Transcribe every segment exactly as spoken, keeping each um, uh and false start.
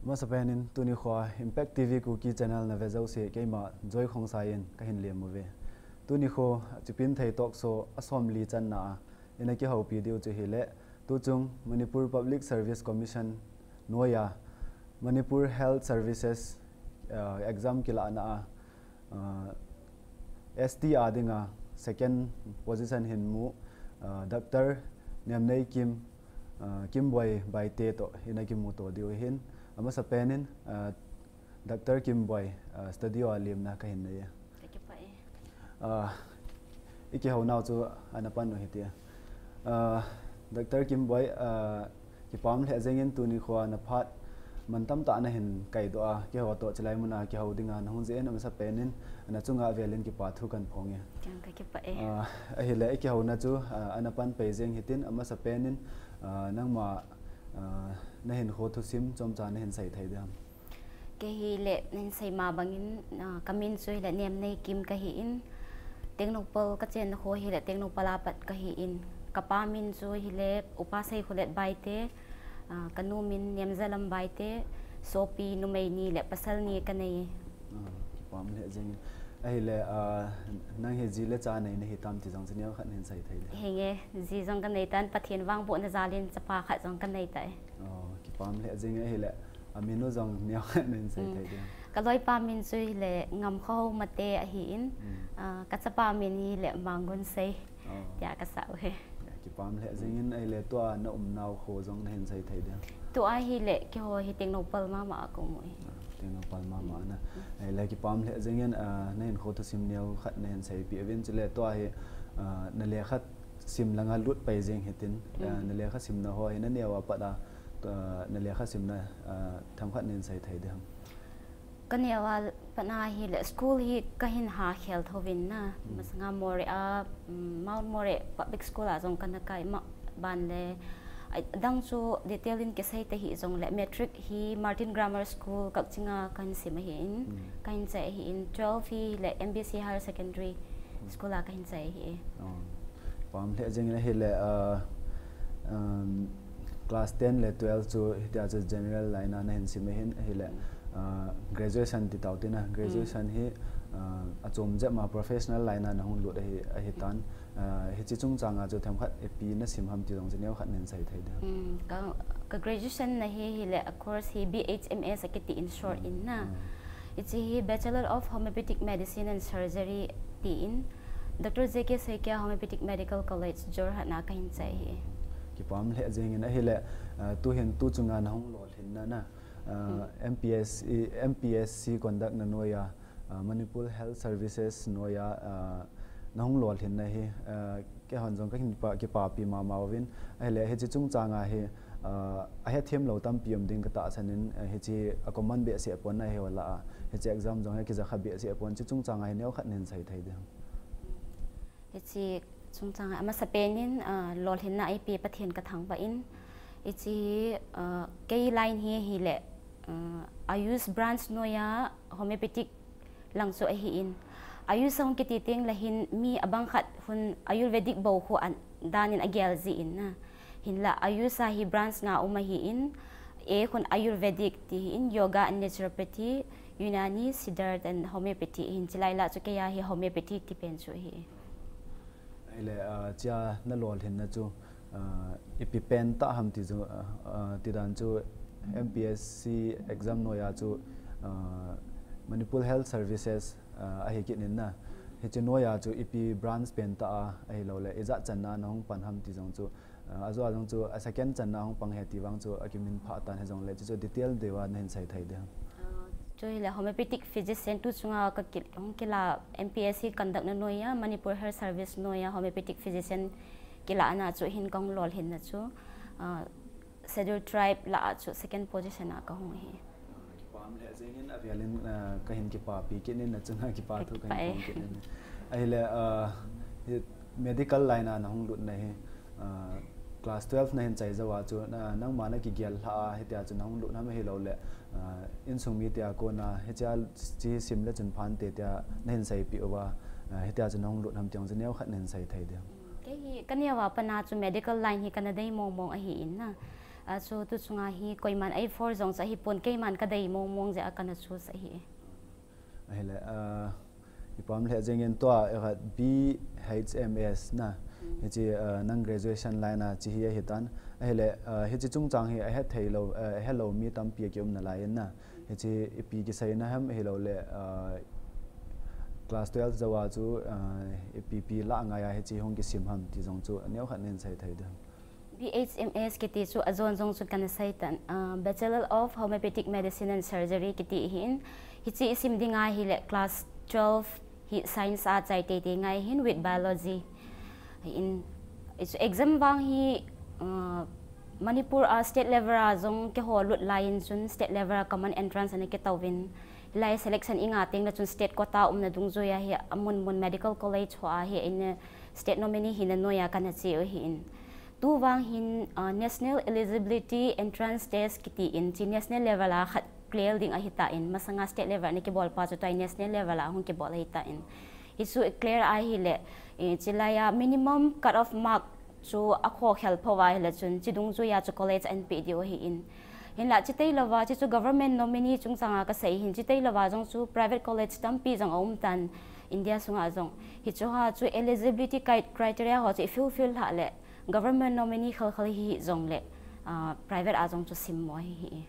Masapen in tuni kho Impact T V Kuki channel na ve jouse keima Joy Khongsai in kahin lem uve. Tuni kho Chipin Thei Talk Show a somli channa a ina kihoupi diu chu hile, tuchung Manipur Public Service Commission noiya Manipur Health Services, uh, exam kilahna a, uh, S T a dinga second position hin mu, uh, Doctor Nemnei Kim, uh, Kimboi Baite to ina kimuto diu hin, amasapen in, uh, Doctor Kimboi, uh, studio a lemna kahin nei e. Ka kipah e. Uh, i kihou nau chu ana pan u hite. Uh, Doctor Kimboi, uh, kipah lheh jengin tuni kho a na phat mantam tah nahin kaidoh a, kihou to chilai muna kihou dinga nahung jeh in amasapen in na chunga velin kipathu kahin phong e. Ka kipah e. Uh, ahile i kihou na chu, uh, ana pan pai jeng hitin amasapen in, uh, nangma, uh, nahinkho thusim chomcha nahin sei thei diam? Kei hile, nahin sei ma bangin, ah, kamin chu hile Nemnei Kim kahin, Tengnoupal kachenna kho hile Tengnoupal a pat kahin, kapa min chu hile Upa Seikholet Baite, ah, kanu min Nemjalam Baite, sopi numei ni le pasal ni kanei. Ah, kipah lheh jengin. Ahile, ah, nang hi ji le cha nei nahi tam ti jong chu neokhat nahin sei thei diam? Henge, ji jong kanei tan, Pathen vangbohna jalin chapa khat jong kanei tai. Oh, kipah lheh jengin ahile, amin u jong neokhat nahin sei thei diam? Kaloipa min chu hile Ngamkhohou Mate ahin, ah, kachapa min hile Mangun Sei. Oh. Tia kasah u hi. Kipah lheh jengin ahile tua na umnau kho jong nahin sei thei diam? Tua hile keiho hi Tengnoupal mama a ka um u hi. Ah, Tengnoupal mama na. Ahile kipah lheh jengin, ah, nahinkho thusim neokhat nahin seipeh uvin chule tua hi, ah, na lekha sim langa lut pai jeng hitin, ah, na lekha simna ho hi na neo a pat a, ah, na lekha simna, ah, themkhat nahin sei thei diam? Ka neo a pat a hile school hi kahin hakhel thouvin na, masanga Moreh a, um, Mount Moreh Public School a jong kana kai ma ban le, adang chu detail in kisei tahih jongle, matric hi Martin Grammar School Kakching a kahin sim ahin, kahin chai ahin, twelve hi le M B C Higher Secondary School a kahin chai ahi. Oh. Kipah lheh jengin ahile, ah, um, class ten le twelve chu hitia chu general line a nahin sim ahin, ahile, ah, graduation ti tau tina, graduation hi, ah, achom jep ma professional line a nahung lut ahi, ahitan. Ah, hiche chungchanga chu themkhat ipi nasim ham ti jong chu neokhat nahin sei thei diam? Mm, ka, ka graduation na hi, hile a course hi B H M S akiti in short in na. Hiche hi Bachelor of Homeopathic Medicine and Surgery tin Doctor J K Saikia Homeopathic Medical College, Jorhat na kahin chai hi. Kipah lheh jengin ahile, ah, tuhin tuchunga nahung lolhinna na, ah, M P S C, M P S C conduct na noiya, ah, Manipur Health Services noiya, ah, nahung lolhinna hi, ah, keihon jong kahin pa, kipapi mama uvin. Ahile hiche chungchanga hi, ah, ahethem lou tampi um ding katahsan in, ah, hiche a common behseh pon ahi ho lah a, hiche exam jong hi kijakha behseh pon, hiche chungchanga hi neokhat nahin sei thei diam? Hiche chungchanga amasapen in, ah, lolhinna eipeh Pathen kathangvah in. Hiche hi, ah, kei line hi hile, ah, Ayush branch noiya homeopathic lang chu ahin. Ayush ahung kiti tengle hin mi abang khat hin Ayurvedic bou khu adan in agel jin na. Hinla Ayush a hi branch nga um ahin, A khun Ayurvedic ti hin, Yoga and Naturopathy, Unani, Siddharth and Homeopathy hin, chulai lah chu keiya hi Homeopathy ti pen chu ahi. Ahile, ah, hichea na lolhinna chu, ah, ipi pen tah ham ti chu, ah, ah, tidan chu M P S C exam noiya chu, ah, Manipur Health Services, ah, ahi kit in na. Hiche noiya chu ipi branch pen tah a, ahilouleh ijat channa nahung pan ham ti jong chu, ah, ajou a jong chu a second channa hung pang ahi ti vang chu akiminphah tan, hijongle chuchu detail deuva nahin sei thei diam? Ah, chu hile homeopathic physician tuchunga ka kil, hung kila M P S C conduct na noiya, Manipur Health Service noiya homeopathic physician kilahna chu hin kahung lolhinna chu, ah, Scheduled Tribe lah a chu second position a kahung ahi. Kipah lheh jengin avelin, ah, kahin kipapi kit in, na chunga kipathu kahin phong kit in. Ahile, ah, hi medical line a nahung lutna hi, ah, class twelve nahin chai jouva chu, na, nangma nakigel lhah a, hitia chu nahung lut ham ahilouleh, ah, insung mite a kona, hichea, hiche sim le chun phante tia nahin seipeh uva, ah, hitia chu nahung lut ham ti jong chu neokhat nahin sei thei diam? Kei hi ka neo a pat a chu medical line hi kana dei mong mong ahin na. Achu tu chunga hi koiman ei force jong chu ahipon, keiman kadei mong mong jeh a kana choose ahi. Ahile, ah, ipi ham leh jengin tua, eh, khat B H M S na. Mm. Hiche, ah, nang graduation line a che hi ahitan. Ahile, ah, hiche chungchang hi ahet thei lou, ah, ahe lou mi tampi akium nalai in na. Hiche ipi kiseina ham ahilouleh, ah, class twelve jou a chu, ah, ipi ipi lah ngai a hiche hung kisim ham ti jong chu neokhat nei sei thei diu. B H M S kiti chu ajon jong chu kana sei tan, ah, Bachelor of Homeopathic Medicine and Surgery kiti ahin, hiche isim ding ahileh class twelve hi science a chai teitei ngai ahin with biology. Ahin, hichu exam vang hi, ah, Manipur a state level a jong keiho lut lai in chun state level a common entrance ana kitouvin. Hilai selection inga teng leh chun state quota umna dungjuia hi amun mun medical college ho a hi eina state nominee hina noiya kana cheu ahin. Tuvang hin, ah, National Eligibility Entrance Test kiti in, hiche national level a khat clear ding ahitan, masanga state level a ana kibol pa chu tua national level a hung kibol ahitan. Hichu clear ahileh, eh, hilai a minimum cut off mark chu akhokhel pho ahileh chun hiche dungjuia chu college ana pe diu ahin. Hinlah hiche tailouva, hiche chu government nominee chungchanga kasei ahin, hiche tailouva jong chu private college tampi jong aum tan India sunga jong. Hichu ho chu eligibility cri-, criteria ho chu i fulfill lhah leh government nominee khel khel hi jongleh, ah, private a jong chu simmo ahi.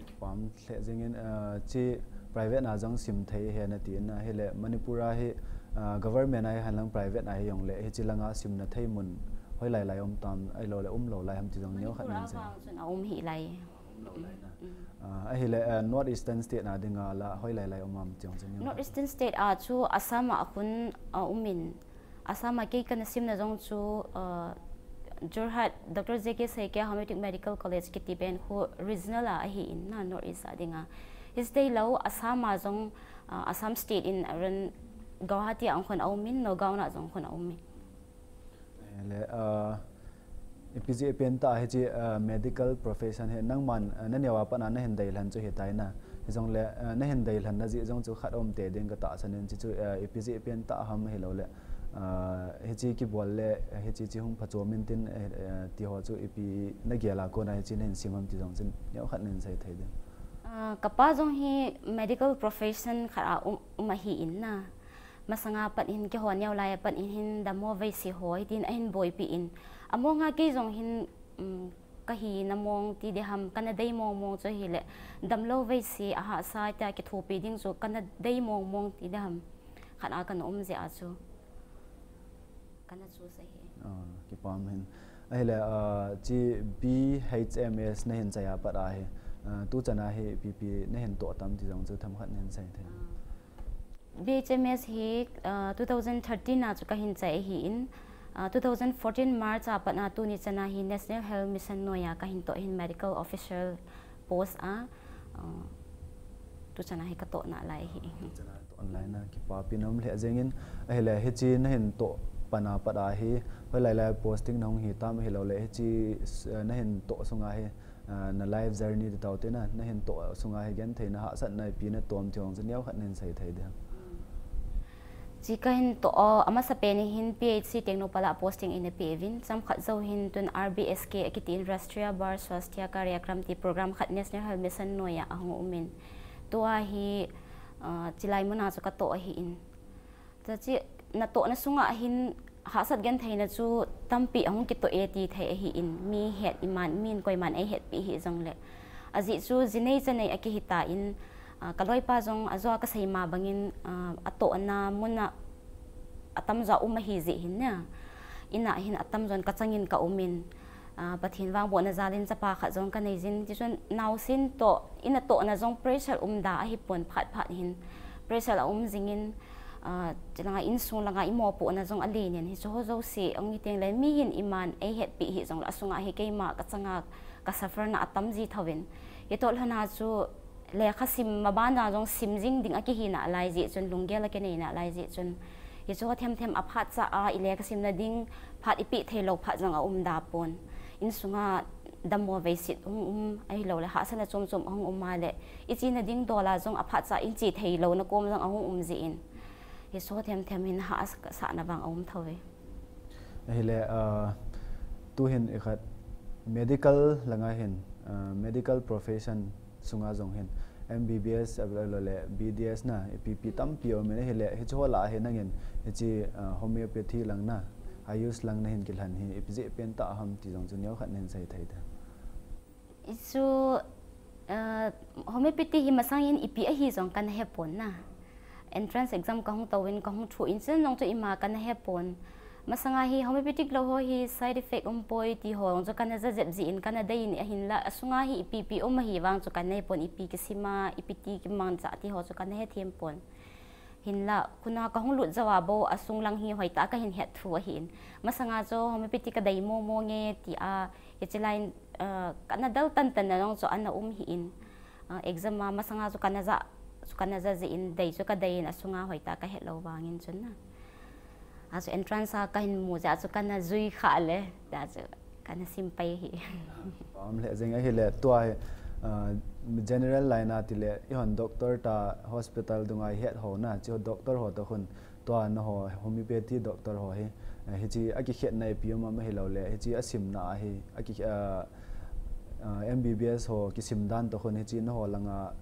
Kipah lheh jengin, ah, hiche private a jong sim thei ahi nati na, hileh Manipur a hi, ah, government a hi henlang private a hi jongleh hiche langa simna thei mun hoilai lai um tam, ahilouleh umlou lai ham ti jong neokhat nei sei. Manipur a vang chun aum hih lai. Umlou lai na. Mm. Ah, ahileh, ah, North Eastern state a dinga lah hoilai lai um ham ti jong chu neokhat. North Eastern state a chu Assam a khun, ah, aumin, Assam a kei kana simna jong chu, ah, Jorhat, Doctor J K Saikia Homeopathic Medical College kiti pen khu regional a ahin na North East a dinga. Hiche tailou Assam a jong, ah, Assam state in aron Guwahati a khun aumin, Nagaon a jong khun aumin. Ahileh, ah, ipi jeh pen tah hiche, ah, medical profession hi nangman, ah, naneo a pat a nahin deilhen chu hitai na. Hijongleh, ah, nahin deilhen na jeh jong chu khat aum tei ding katahsan in hiche chu, ah, ipi jeh pen tah ham ahilouleh, ah, hiche kibol leh, ah, hiche chu hung phachom intin, eh, eh, ti ho chu ipi nagel a kona hiche nahin sim ham ti jong chu neokhat nei sei thei diu. Ah, kapa jong hi medical profession khat a um, um ahin na. Masanga pat in keiho neo lai a pat in hin dammo veise ho hitin ahin boipi in. Amonga kei jong hin, um, kahina mong ti diham, kana dei mong mong chu ahileh damlou veise ahahsa tia kithopi ding chu kana dei mong mong ti diham. Khat a kana um jeh a chu kana choose ahi. Ah, kipah in. Ahileh, ah, hiche B H M S nahin chai a pat a hi, ah, tuchan a hi ipi ipi nahin toh tam ti jong chu themkhat nei sei thei. Ah. B H M S hi, ah, two thousand thirteen a chu kahin chai ahin, ah, two thousand fourteen March a pat a tuni chan a hi National Health Mission noiya kahin toh ahin medical officer post a, ah, tuchan a hi katoh nalai ahi. Tuchan a toh nalai na, kipah pi nom lheh jengin, ahileh hiche nahin toh pan a pat a hi hoilai lai posting nahung hitam ahilouleh hiche, eh, nahin toh sunga hi, ah, na life journey ti tau te na, nahin toh sunga hi genthei na hahsatna ipi natom ti jong chu neokhat nei sei thei diu. Hiche kahin toh, amasa pen in hin P H C Tengnoupal a posting eina peuvin, chomkhat jou hin tun R B S K akiti in Rashtriya Bar Swasthya Karyakram ti program khat National Health Mission noiya ahung umin. Tua hi, ah, hilai mun a chu katoh ahin. Tua chu natohna sunga hin hahsat gentheina chu tampi ahung kitoh e ti thei ahin, mi het iman, min koiman eihetpi hih jongleh. Ajeh chu jinei chanei akihitan, ah, kaloipa jong ajo a kasei ma bangin, ah, atohna mun a atamjo a um ahi jeh hin na. In a hin atamjon kachangin kaumin, ah, Pathen vangbohna jal in chapa khat jong kanei jin, tichun naosen toh, in atohna jong pressure umda ahipon phat phat hin pressure aum jingin, ah, chulanga insung langa imopohna jong alen in, hiche ho jouse ahung hi tengleh mihin iman eihetpi hih jongleh asunga hi keima kachanga ka suffer na atam ji thouvin. Hitoh lhona chu lekha sim maban a jong sim jing ding akihi nalai jeh chun, lunggel akinei nalai jeh chun, hiche ho themthem aphatcha a ilekha simna ding phat ipeh theilou phat jong aumda pon. Insunga dammo veiset hung um ahilouleh hahsatna chom chom ahung um a leh, ichena ding dol a jong aphatcha in che theilouna kom jong ahung um jeh in, hiche ho themthem hin hahsatna vang aum thouve. Ahileh, ah, tuhin ikhat Medical langa hin, uh, medical profession sunga jong hin, M B B S ahilou le B D S na ipi ipi tampi um in ahile, hiche ho lah a hin nangin hiche, uh, homeopathy lang na, Ayush lang na hin kilhen hi ipi jeh pen tah ham ti jong chu neokhat nahin sei thei dem? Hichu, uh, homeopathy hi masang in ipi ahi jong kana hepon na. Entrance exam kahung tou in, kahung thoh in, chun jong chu ima kana hepon. Masanga hi homeopathic lou ho hi side effect umpoi ti ho jong chu kana ja jep jin, kana dei in, ahinla asunga hi ipi ipi um ahi vang chu kana hepon, ipi kisima, ipi ti kimangcha ti ho chu kana hethem pon. Hinla, khuna kahung lut jouva bou asung lang hi hoitah a kahin het thu ahin. Masanga chu homeopathy kadei momo nge tia, hiche line, uh, kana del tantan na jong chu ana um hi in. Uh, exam a masanga chu kana ja, chu kana ja jin, dei chu kadei in, asunga hoitah a kahet lou vangin chun na. Achu entrance a kahin mu jeh chu kana jui kha le, tia chu kana sim pai hi. Pam lheh jeng ahile, tua hi, uh, general line a tile, ihon doctor tah hospital dunga ihet ho na, chu doctor ho toh khun, tua naho homeopathy doctor ho hi, eh, hiche akikhetna ipi um am ahilou le, hiche asimna a hi, aki, eh, eh, M B B S ho kisim dan toh khun hiche naho langa,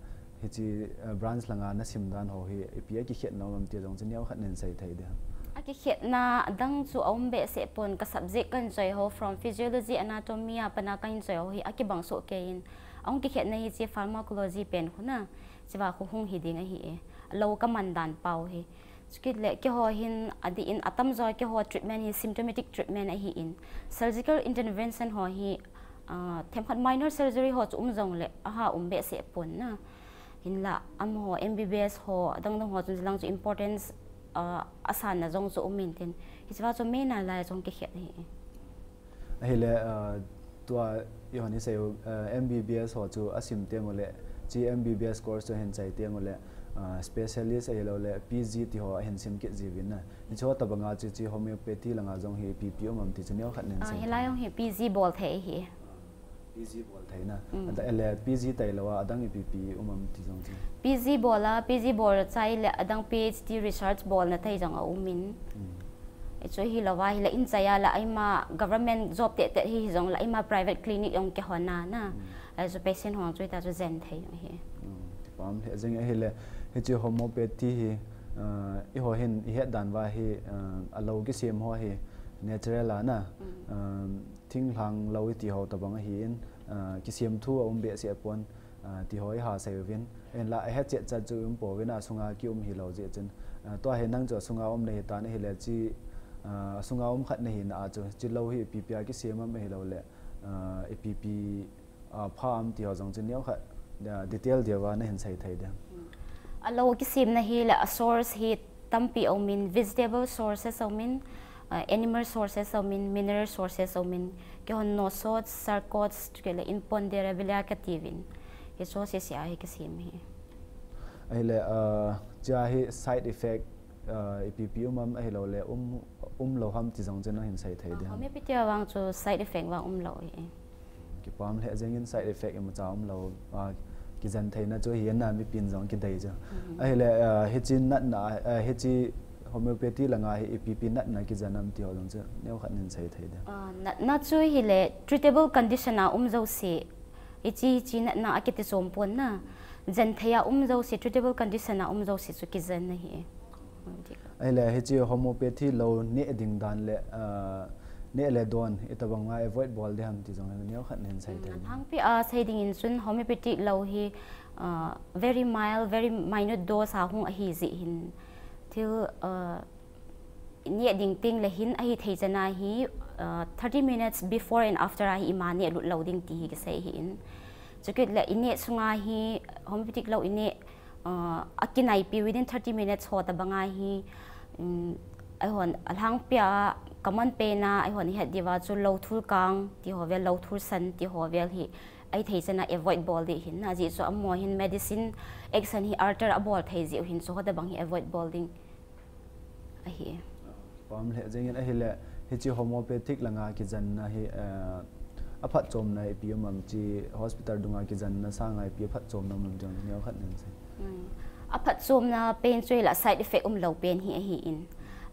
hiche, eh, branch langa nasim dan ho hi, ipi akikhetna um am ti jong chu neokhat nahin sei thei dem? Akikhetna adang chu aum behseh pon, ka subject kahin choi ho, from physiology, anatomy a pat a kahin choi ho hi akibang soh kei in. Ahung kikhetna hiche pharmacology pen khu na, chuva khu hung hi ding ahi e. Lou kaman dan pau hi. Chukit le keiho hin adih in atamjo keiho treatment hi symptomatic treatment ahi in. Surgical intervention ho hi, ah, themkhat minor surgery ho chu um jong le aha um behseh pon na. Hinla amaho M B B S ho, adang dang ho chun lang chu importance, ah, asan na jong chu um in tin. Hicheva chu main a lai jong kikhet ahi. Ahile, ah, tua ihon isei u, ah, M B B S ho chu asim teng ule, chi M B B S course chu ahin chai teng ule, ah, specialist ahilou le P G ti ho ahin sim kit jiuvin na. Hiche ho tabanga chu chi homeopathy langa jong hi ipi ipi um am ti chu neokhat nahin sei. Ah, hilai jong hi P G bol thei hi. P G bol thei na. Mm. Ada ele P G tailou a, adang ipi ipi um am ti jong chu. P G bol a, P G bol chai le adang P H D research bolna thei jong aum in. Mm. Hichu hilou a, hile in chai a la eima government job tete hi jong la eima private clinic jong kihon na na. Mm. Ahi chu patient ho chu ita chu jen thei jong hi. Mm. Kipah lheh jeng ahile, hiche homeopathy hi, ah, eiho hin ihet dan uva hi, ah, alou kisem ho hi natural a na. Mm. Ah, thinglhang lou iti ho tabang ahi in, ah, kisem thu aum behseh pon, ah, ti ho iha sei uvin. Ahinla ahet chet chet chu um pouvin, asunga kium hilou jeh chun. Ah, tua hi nang chu asunga um nahi tan ahile chi, ah, asunga um khat nahi na a chu, chi lou hi ipi ipi a kisem am ahilou le, ah, ipi ipi, ah, pha am ti ho jong chu neokhat, ah, detail deuva nahin sei thei dem? Mm. Alou kisemna hi le a source hi tampi aum in, vegetable sources aum in, ah, animal sources aum in, mineral sources aum in, keihon no sots, sarcots, chukit le imponderabilia kati uvin. Hiche sources a hi kisem hi. Ahile, ah, chua hi side effect, ah, ipi ipi um am ahilou le um, um lou ham ti jong chu nahin sei thei dem? Ah, homeopathy a vang chu side effect vang um lou hi. Kipah lheh jeng in side effect imacha um lou, ah, kijen theina chu hi na mipin jong kidei chu. Mhm. Ahile, ah, hiche natna, ah, hiche homeopathy langa hi ipi ipi natna kijen am ti ho jong chu neokhat nahin sei thei dem? Ah, natna chu hile treatable condition a um jouse. Hiche, hiche natna akiti chom pon na. Jen thei a um jouse, treatable condition a um jouse chu kijen ahi. Ahile, hiche homeopathy lou neh ding dan le, ah, neh le don, itabang a avoid bol ding ham ti jong neokhat nahin sei thei dem? Alhangpi a sei ding in chun homeopathic lou hi, ah, very mild, very minute dose a hung ahi jeh hin. Thil, ah, ineh ding teng le hin ahi thei chan a hi, ah, thirty minutes before and after a hi ima neh lut lou ding ti hi kisei ahi in. Chukit le ineh sunga hi homeopathic lou ineh, ah, akinaipi within thirty minutes ho tabang a hi, um, eihon alhangpi a common pen a eihon ihet diuva chu lou thul kang ti ho vel, lou thul san ti ho vel hi ahi thei chan a avoid bol ding ahin. Ajeh chu amaho hin medicine action hi alter abol thei jeh u hin chu ho tabang hi avoid bol ding ahi. Pam lheh jeng in ahile, hiche homeopathic langa kijenna hi, eh, aphatchomna ipi um am, chi hospital dunga kijenna sanga ipi aphatchomna um am ti jong neokhat nahin sei. Hmm. Aphatchomna pen chu hila side effect um lou pen hi ahi in.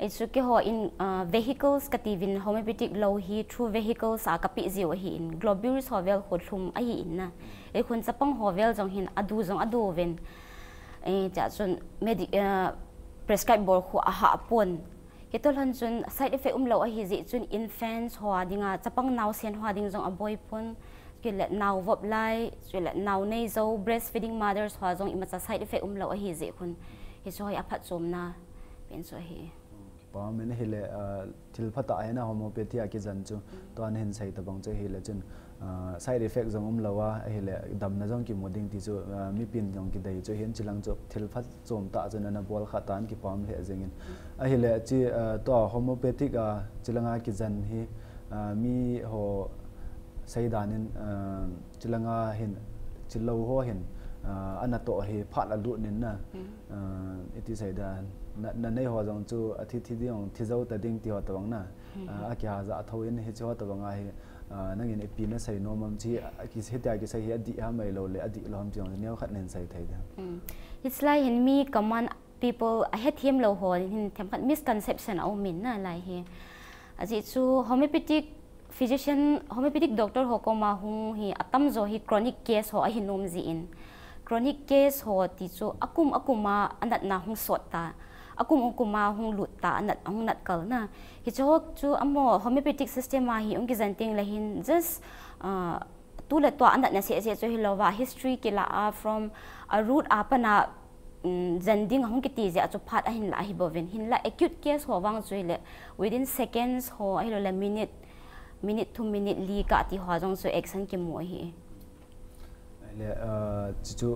Hichu keiho in, uh, vehicles kati uvin homeopathic lou hi through vehicles a kapeh jiu ahin, globules ho vel khu lhum ahin na. Hikhun chapang ho vel jong hin adu jong adu uvin. Eh, chua chun medi-, uh, prescribe bol khu ahah pon. Hitoh lhon chun side effect umlou ahi jeh chun infants ho a dinga, chapang naosen ho a ding jong aboi pon. Chule nao vop lai, chule nao nei jou, breastfeeding mothers ho a jong imacha side effect umlou ahi jeh khun. Hichu hi aphatchomna pen chu ahi. Kipa umin ahile, ah, thil phatah ahi na homeopathy a kijen chu, tua nahin sei tabang chu ahile chun, ah, side effect jong umlou a, ahile damna jong kimu ding ti chu, ah, mipin jong kidei chu ahin, chulang chu thil phatchom tah chu nana bol kha tan, kipa um lheh jengin. Ahile chi, ah, tua homeopathic a chilanga kijen hi, ah, miho seidan in, ah, chilanga hin, chilou ho hin, ah, anatoh hi phat alut nin na, ah, iti seidan, na, nanei ho jong chu athi thi ding, thi jou ta ding ti ho tabang na, ah, akiha jah thou in, hiche ho tabang a hi, ah, nangin ipi nasei nom am, chi, ah, ki, hitia kisei hi adih ham ahilou le adih lou ham ti jong neokhat nahin sei thei ding. Hiche lai hin mi common people ahethem lou ho hin themkhat misconception aumin na lai hi. Ajeh chu homeopathic physician, homeopathic doctor ho koma hung hi atamjo hi chronic case ho ahi nom jeh in. Chronic case ho ti chu akum akum a anatna hung sot ta, akum akum a hung lut ta, anat, hung nat kal na. Hiche ho chu amaho homeopathic system a hi hung kijen teng le hin just, ah, tu le tua anatna seh seh chu hilouva, history kila a, from a root a pat a, um, jen ding ahung kiti jeh a chu phat ahin lah ahi bouvin. Hinlah acute case ho vang chu hile within seconds ho ahilou le minute, minute thum, minute li kati ho jong chu action kimu ahi. Le, ah, chu chu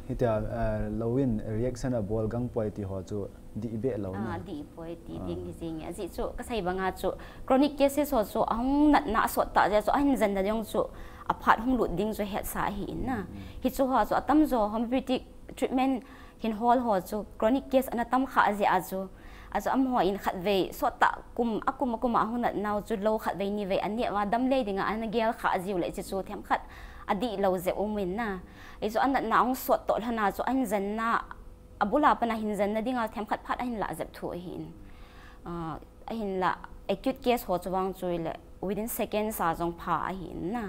hitia, ah, lou in reaction abol gang poi ti ho chu dih beh lou na. Ah, dih poi ti ding hi jing. Ajeh chu kasei banga chu chronic cases ho chu ahung natna asot ta jeh chu ahin jenna ding chu aphat hung lut ding chu hetsa ahi in na. Hichu ho chu atamjo homeopathic treatment hin hol ho chu chronic case ana tam kha jeh a chu. Achu amaho in khatvei sot ta kum, akum akum a ahung natnau chu lou khatvei nivei aneh uva dam lei dinga ana gel kha jiu le chu chu themkhat adih lou jeh um in na. Hichu anatna ahung sot toh lhon a chu ahin jenna abul a pat a hin jenna dinga themkhat phat ahin lah jep thu ahi in. Ah, ahinlah acute case ho chu vang chu le within seconds a jong pha ahi in na.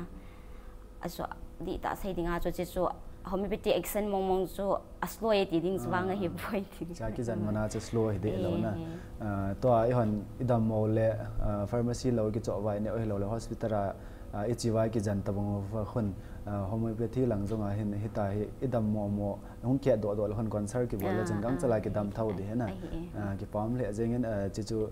Achu dih tah sei dinga chu chu chu homeopathy action mong mong chu a slow e ti ding chu vang ahi poi ti. Cha kijen mana chu slow hi deh lou na. Ah, tua ihon idammo le, ah, pharmacy lou kichoh vai neo hilou le hospital a, ah, ichi vai kijen tabang uva khun, ah, homeopathy lang jong a hin hita hi idammo mo hung kiat doh doh le khun consult kibol le chun gangchal a kidam thou ding hi na. Ah, kipa um lheh jengin, ah, chu chu,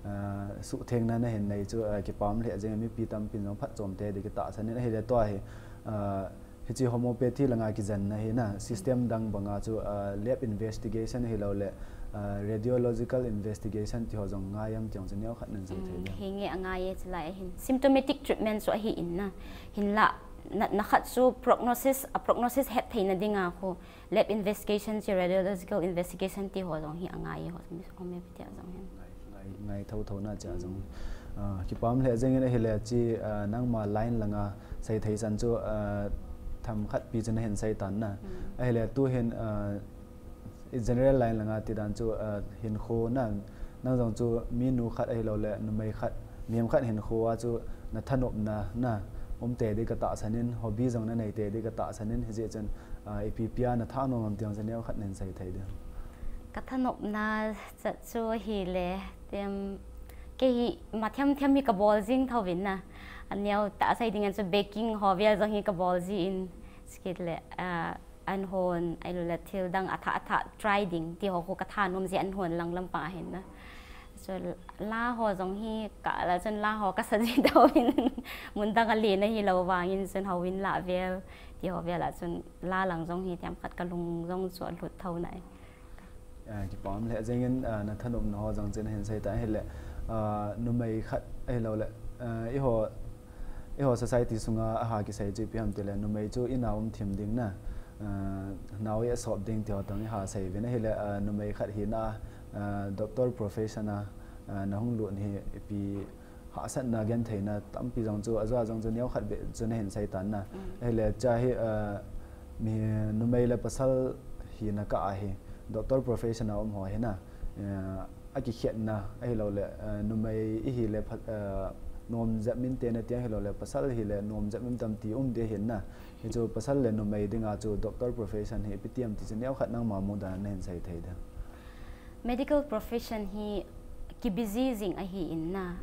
ah, suhthengna nahin nei chu, ah, kipa um lheh jengin mipi tampin jong phatchom te ding kitahsan in ahile tua hi, ah, hiche homeopathy langa kijenna hi na, system dang banga chu, ah, lab investigation hilou le, ah, radiological investigation ti ho jong ngai am ti jong chu neokhat nan sei thei ding. Hinge angai e chu lai ahin. Symptomatic treatment chu ahi in na. Hinlah, na, na khat chu prognosis, a prognosis het theina dinga khu lab investigation chu radiological investigation ti ho jong hi angai e ho, homeopathy a jong hin. Ngai, ngai thou thou na cha jong. Ah, kipa um lheh jengin ahile chi, ah, nangma line langa sei thei chan chu, ah, themkhat pi chu nahin sei tan na. Ahile tu hin, ah, general line langa ti dan chu, ah, hinkho na, nang jong chu minu khat ahilou le numei khat, mihem khat hinkho a chu na thanopna na um te ding katahsan in, hobby jong na nei te ding katahsan in, hijeh chun, ah, ipi pi a na thanom am ti jong chu neokhat nahin sei thei ding. Ka thanopna chu ahile, tem, kei hi ima them them hi kabol jing thou vin na. Aneo tah sei ding a chu baking ho vel jong hi kabol jin. Chukit le, ah, an hon, ahilou le thil dang athah athah try ding ti ho khu ka thanom jeh an hon lang lampang ahin na. Chu la ho jong hi ka la chun la ho ka sa ji thou vin. Mun dang a len ahilou vangin chun houin la vel ti ho vel a chun la lang jong hi themkhat ka lung jong chu alhut thou na e. Ah, kipa um lheh jengin, ah, na thanopna ho jong chu nahin sei ta ahile, ah, numei khat ahilou le, ah, eiho, eiho society sunga aha kisei chu ipi ham ti le, numei chu in a um thim ding na, ah, nao i asop ding ti ho tong iha sei vin ahile, ah, numei khat hina, ah, doctor profession a, ah, na hung lut hi ipi hahsatna gentheina tampi jong chu, ajo a jong chu neokhat beh chu nahin sei tan na. Ahile cha hi, ah, mi numei le pasal hina kah a hi, doctor profession a um ho hi na, eh, akikhetna ahilou le, eh, numei ihi le pha-, eh, nom jep min te na ti ahilou le, pasal hi le nom jep min tam ti um de hin na. Hichu pasal le numei dinga chu doctor profession hi ipi ti ham ti chu neokhat nangma mudan na hin sei thei de. Medical profession hi ki busy jing ahi in na.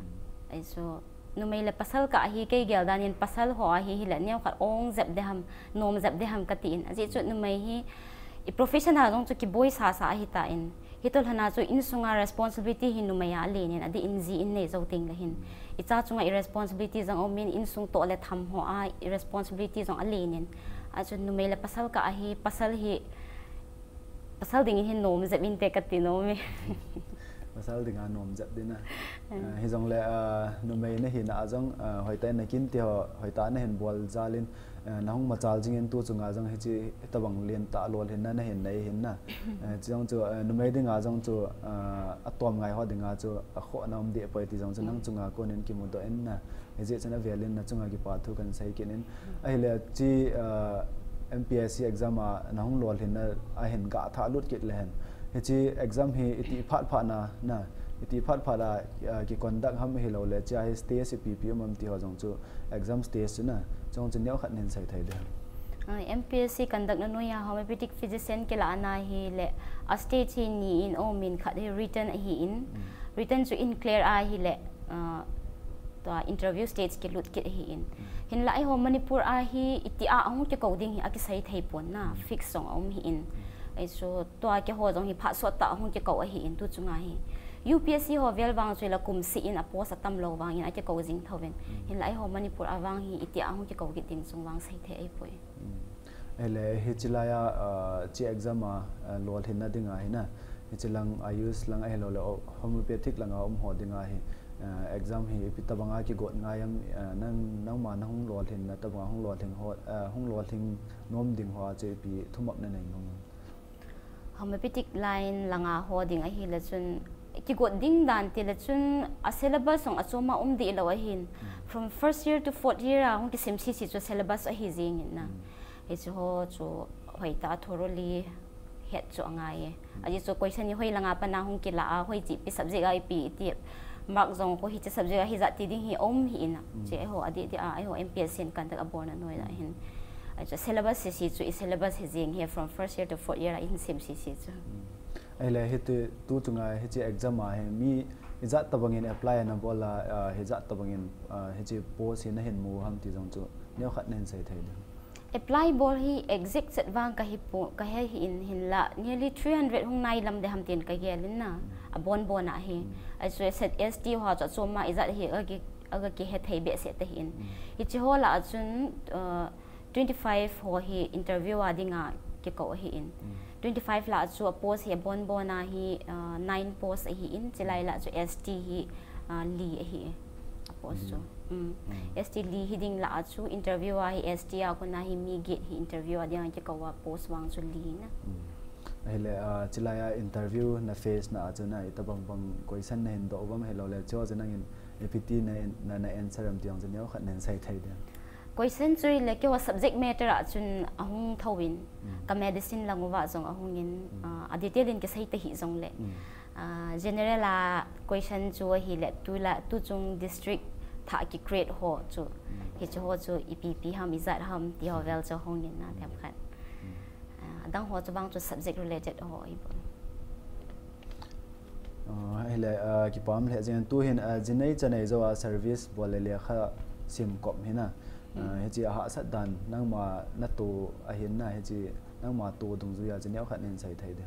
Ahi chu numei le pasal kah ahi kei gel dan in pasal ho ahi hi le neokhat ong jep de ham, nom jep de ham ka ti in. Ajeh chu numei hi i profession a jong chu kiboi sasa ahi ta in. Hi tol hana chu insunga responsibility hi numei a alen in, adeh in ji in nei jou teng le hin. I cha chunga i responsibility jong um in insung toh le tham ho a i responsibility jong alen in. Ahi chu numei le pasal kah ahi, pasal hi pasal ding in hin nom jep in te ka ti nom e. Pasal dinga nom jep din a. Eh. Ah, hi jong le, ah, numei na hina a jong, ah, hoitah in na kin ti ho, hoitah na hin bol jal in, ah, na hung machal jing in tu chunga jong hichi, hitabang lentah lolhinna na hin nei hin na. Eh, chi jong chu, ah, numei dinga jong chu, ah, atom ngai ho dinga chu, akhohna um deh poi ti jong chu nang chunga kon in kimudoh in na. Hijeh chun avel in na chunga kipa thu kan sei kit in. Ahile chi, ah, M P S C exam a na hung lolhinna ahin gah thah lut kit le hen. Hichi exam hi iti phat phat na, na, iti phat phat a, ah, ki conduct ham hilou le, chia hi stage ipi ipi um am ti ho jong chu exam stage chu na, chong chu neokhat nin sei thei de. Ah, M P S C conduct na noiya homeopathic physician kilah na hi le, a stage hi ni in um in, khat hi written ahi in. Mm. Written chu in clear ahi le, ah, tua interview stage kilut kit ahi in. Mm. Hinlah eiho Manipur a hi iti a ahung kikou ding hi akisei thei pon na, mm, fix jong aum hi in. Mm. Ahi chu tua keiho jong hi phat sot tah ahung kikou ahi in tu chunga hi. U P S C ho vel vang chu la kum seh in a post atam lou vang in akikou jing thou vin. Mm. Hinlah eiho Manipur a vang hi iti a ahung kikou kit ding chung vang sei thei ahi poi. Mm. Ahile, hichi laiya, ah, chi exam a, ah, lolhinna dinga hi na, hichi lang Ayush lang ahilou le, o-, homeopathic langa um ho dinga hi, ah, exam hi ipi tabanga kigot ngai am, ah, nang, nangma na hung lolhinna tabanga hung lolhing ho, ah, hung lolhing nom ding ho a chu ipi thumop na nei nom am? Homeopathic line langa ho ding ahi le chun, kigot ding dan ti le chun, a syllabus jong achom a um deh lou ahin. Mm. From first year to fourth year a hung kisem sese chu syllabus ahi jing in na. Mm. Hichu ho chu hoitah a thoroughly het chu angai e. Mm. Ajeh chu question hi hoi langa pana hung kilah a, hoiche pi subject a ipi ti. Mark jong ko hiche subject a hijat ti ding hi um hi in a. Mm. Chu eiho adeh deh a, eiho M P S C in conduct abolna noiya hin. Ahi chu syllabus sese chu i syllabus hi jing hi from first year to fourth year a hin sem sese chu. Mm. Ahile hiti tu chunga hichi exam a hi mi ijat tabang in apply na bol a, ah, hijat tabang in, ah, hichi post hi na hin mu ham ti jong chu neokhat na hin sei thei de. Apply bol hi exact set vang ka hi po, ka he hi in hinlah nearly three hundred hung nai lam de ham tin ka gel in na, abon bon a hi. Mm. Ahi chu set S T ho chu achom a ijat hi aga ki, aga kihe thei behseh ta hi in. Mm. Hichi ho lah a chun, uh, twenty-five ho hi interview a dinga kikou ahi in. Mm. Twenty-five lah chu a post hi abon bon a hi, uh, nine post ahi in, chulai lah chu S T hi, uh, li ahi a post chu. Mm. Mm. Mm. S T li hi ding lah a chu interview a hi S T a kona hi mi get hi interview a dinga kikou a post vang chu li na. Mm. Ahile, ah, chulaiya interview na face na a chu na itabang bang question na hin doh uvam hilou le, chu chu nangin ipi ti na, na, na answer am ti jong chu neokhat na hin sei thei de. Question chu le keiho subject matter a chun ahung thou in, mm, ka medicine lang uva jong ahung in, mm, ah, a detail in kisei ta hi jong le. Mm. Ah, general a question chu ahi le tu la, tu chung district thah ki create ho chu. Mm. Hichu ho chu ipi ipi ham, ijat ham ti ho vel chu ahung in na themkhat. Mm. Ah, adang ho chu vang chu subject related ho ahi bon. Ah, ahile, ah, kipah lheh jeng in tu hin, ah, jinei chanei jou a service bol le lekha sim kop hi na. Ah, mm, hichi a hahsat dan nangma na to ahin na, hichi nangma to dungjui a chu neokhat na hin sei thei de.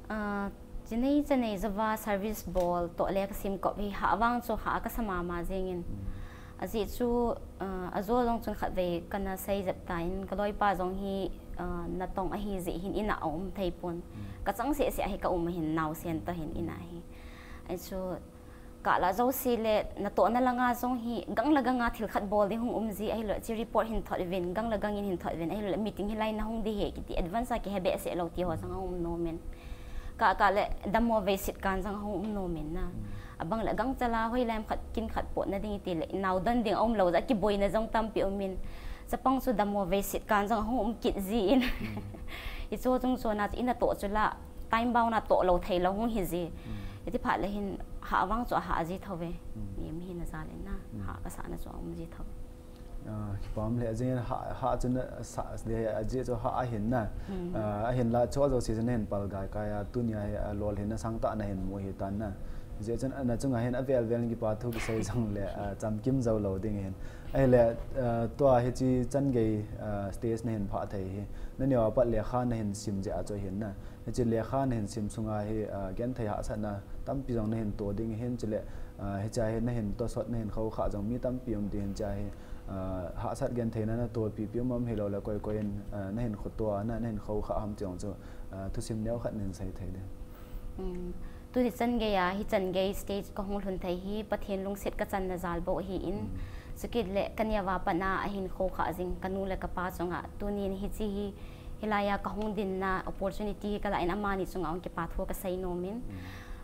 Ah, jinei chanei jou a service bol toh lekha sim kop hi hah vang chu hah kasa mama jeng in. Mm. Ajeh chu, ah, ajo jong chun khatvei kana sei jep tan, ka loipa jong hi, ah, natong ahi jeh hin in a aum thei pon. Mm. Ka chang seh seh a hi ka um ahin naosen toh hin in a hi. Ahi chu, kah lah jouse le natohna langa jong hi gang le gang a thil khat bol ding hung um ji ahilou le, chi report hin thot vin, gang le gang in hin thot vin, ahilou le meeting hilai na hung di hi kiti advance a kihe behseh lou ti ho jong ahung um nom in. Kah kah le damo veiset kan jong ahung um nom in na. Mm. Abang le gangchal a hoilai ham khat kin khat potna ding iti le, nao don ding aum lou jeh a kiboina jong tampi um in. Chapang chu damo veiset kan jong ahung um kit ji in. Mm. Hichu chung chon a chu i natoh chu la, time bound a toh lou thei lou hung hi ji. Iti phat le hin ha vang chu ha ji thou ve. Mihem hina jal in na. Ha kasah na chu um ji thou. Ah, kipah le jing ha, ha chun sa, de, a ji chu ha ahin na. Ah, ahin la chu jo si jin hin pal gai kai a tunia hi, ah, lolhin na sang tah na hin mu hi tan na. Ji chun na chunga hin avel vel kipa thu kisei jong le, ah, chamkim jou lou ding hin. Ahile, ah, tua hiche chan gei, ah, stage na hin phah thei hi. Na neo a pat lekha na hin sim jeh a chu hin na. Hiche lekha na hin sim sunga hi, ah, genthei hahsatna tampi jong na hin to ding hin chule, ah, hiche hi na hin tosot na hin khoukhah jong mi tampi um ding hin hiche hi, ah, hahsat genthei na na to pipi um am hilou le koi koi in, ah, na hin khoto a na, na hin khoukhah ham ti jong chu, ah, thusim neo khat na hin sei thei ding. Um, tuni chan gei a, hichan gei stage ka hung lhun thei hi, Pathen lungset ka channa jal bou ahi in, chukit le ka neo a pat na ahin khoukhah jing, ka nu le ka pa chunga, tuni hiche hi, hilai a ka hung dinna opportunity hi ka la in amani chunga hung kipa thu ka sei nom in.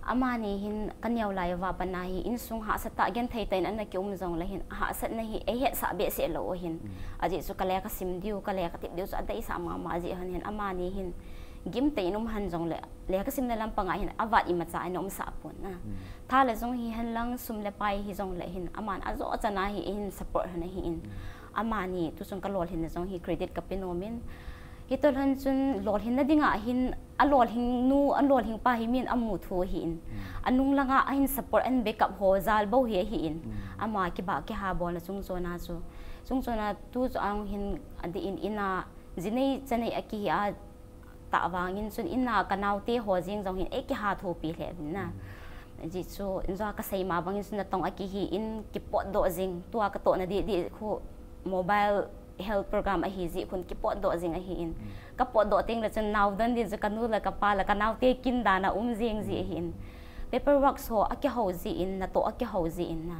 Amani hin ka neo lai a pat na hi insung hahsa tah genthei tah in ana ki um jong le hin hahsatna hi ei hetsah behseh lou ahin. Ajeh chu ka lekha sim diu, ka lekha tep diu chu adeisah mama jeh hin amani hin gim tah in um han jong le lekha simna lampang a hin avat imacha in umsah pon na. Tha le jong hi hen lang sum le pai hi jong le hin aman ajo chan a hi hin support han ahi in. Amani tu chung ka lolhinna jong hi credit ka pe nom in. Hitoh lhon chun lolhinna dinga hin a lolhing nu, a lolhing pa hi min amu thu ahi in. Anung langa ahin support and backup ho jal bou hi ahi in. Ama kiba kiha bolna chung chon a chu. Chung chon a tu chu ahung hin adeh in ina jinei chanei akihi a tah vangin chun ina ka naote ho jeng jong hin ei kiha thopi lheh vin na. Ji chu injo ka sei ma bangin chun natong akihi in kipotdoh jing. Tua ka tohna didi khu mobile health program ahi jeh khun kipotdoh jing ahi in. Ka potdoh teng le chun naodon din chu ka nu le ka pa le ka naote kin dan a um jing jeh ahi in. Paperwork ho akihou jeh in, natoh akihou jeh in na.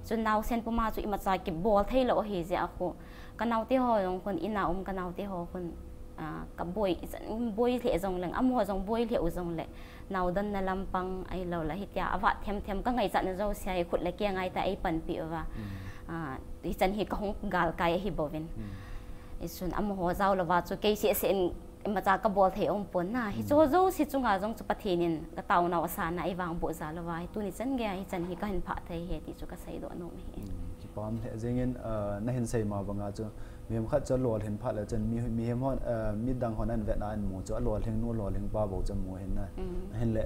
Chun naosen puma chu imacha kibol thei lou ahi jeh a khu. Ka naote ho jong khun ina um ka naote ho khun, ah, ka boi, ichan boi lheh jong leng, amaho jong boi lheh u jong le. Naodon na lampang ahilou le hitia, avat them them ka ngaichat na jouse hi khut le keng a ita ei panpi uva. Ah, hichan hi ka hung galkai ahi bouvin. Isun amaho jao louva chu kei seh seh in imacha ka bol thei um pon na. Hicho jouse chunga jong chu Pathen in ka taonau asan a ei vangboh jal uva. Hi tuni chan gei a hichan hi ka hin phah thei hi ti chu ka seidoh nom hi. Kipah lheh jeng in, ah, na hin sei ma banga chu Mihem khat chu alolhin phat le chun mi, mihem hon, eh, midang hon ahin vet na ahin mu chu alolhing nu, alolhing pa bou chu amu ahin na. Ahin le,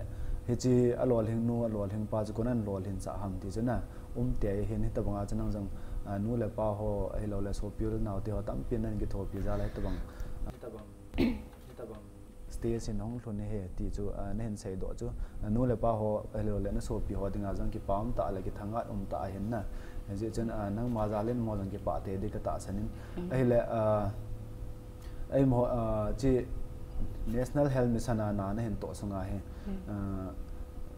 hiche alolhing nu, alolhing pa chu koiin ahin lolhin sah ham ti chu na. Um tei ahin hitabang a chu nang jong, ah, nu le pa ho, ahilou le sopi u le nao te ho tampi nan kithopi jal a hitabang. Hitabang. Hitabang. Stage in hung lhun ahi ti chu, ah, na hin seidoh chu, ah, nu le pa ho, ahilou le na sopi ho dinga jong kipa um tah le kithangvah um tah ahin na. Hijeh chun, ah, nangma jal in amaho jong kipah tei ding ka tahsan in. Ahile, ah, eimo, ah, hiche National Health Mission a na, na hin toh sunga hi, ah,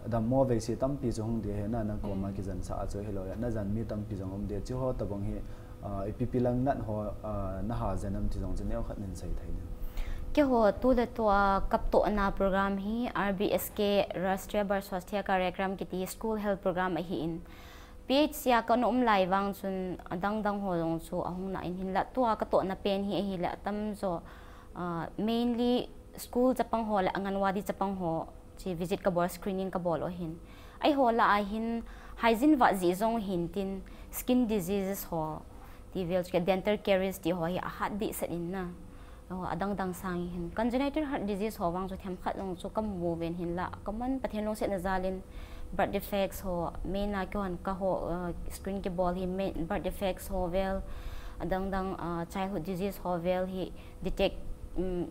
dammo veise tampi chu hung ding ahi na, nang koma kijen sah a chu ahilou le, na jen mi tampi jong um ding, hiche ho tabang hi, Ah, ipi ipi lang nat ho, ah, na ha jen am ti jong chu neo khat nin sei thei ding. Keiho tu le tu a ka tohna program hi R B S K, Rashtriya Bar Swasthya Karyakram kiti school health program ahi in. P H C a ka na um lai vang chun adang dang ho jong chu ahung na in hinla tua ka tohna pen hi ahile atamjo, ah, mainly school chapang ho le Anganwadi chapang ho Hiche visit ka bol, screening ka bol u ahin. Eiho lah a hin hygiene vat jeh jong hin tin skin diseases ho, ti vel chu dental caries ti ho hi ahat dehset in na. Adang dang sang hin congenital heart disease ho vang chu themkhat jong chu ka mu uvin hinla common Pathen lungsetna jal in birth defects ho, main a keihon ka ho, uh, screen kibol hi main birth defects ho vel, adang dang, uh, childhood disease ho vel hi detect, um,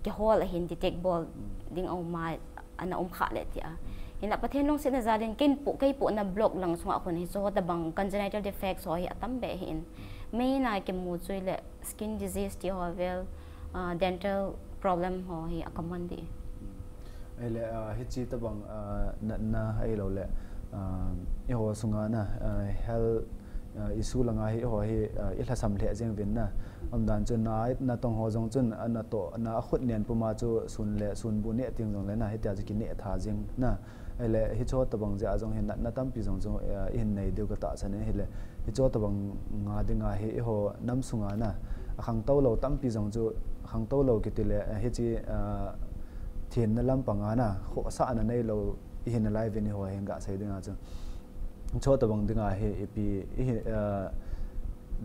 kihol ahin detect bol ding a um a, ana um kha le tia. Hinla Pathen lungsetna jal in kei po, kei pohna block lang sunga khun hiche ho tabang congenital defects ho hi atam be ahin. Main a kimu chu ahile skin disease ti ho vel, ah, dental problem ho hi a common deh. Ahile, ah, hiche tabang, ah, natna ahilou le, ah, eiho sunga na, ah, health, ah, issue langa hi eiho hi, ah, i lhasam lheh jeng uvin na. Umdan chu na, natong ho jong chun, ah, natoh, na akhut nen puma chu sun le, sunbu neh teng jong le na, hitia chu kineh tha jeng na. Ahile, hiche ho tabang jeh a jong hin natna tampi jong chu, eh, i hin nei diu ka tahsan in ahile. Hiche ho tabang nga dinga hi eiho nam sunga na. Akhangtou lou tampi jong chu, akhangtou lou kiti le, eh, hiche, ah, thenna lampang a na, khohsahna neilou, ihi nalai uvin eiho hin gasei dinga chu. Chutabang dinga hi, ipi, ihi, eh,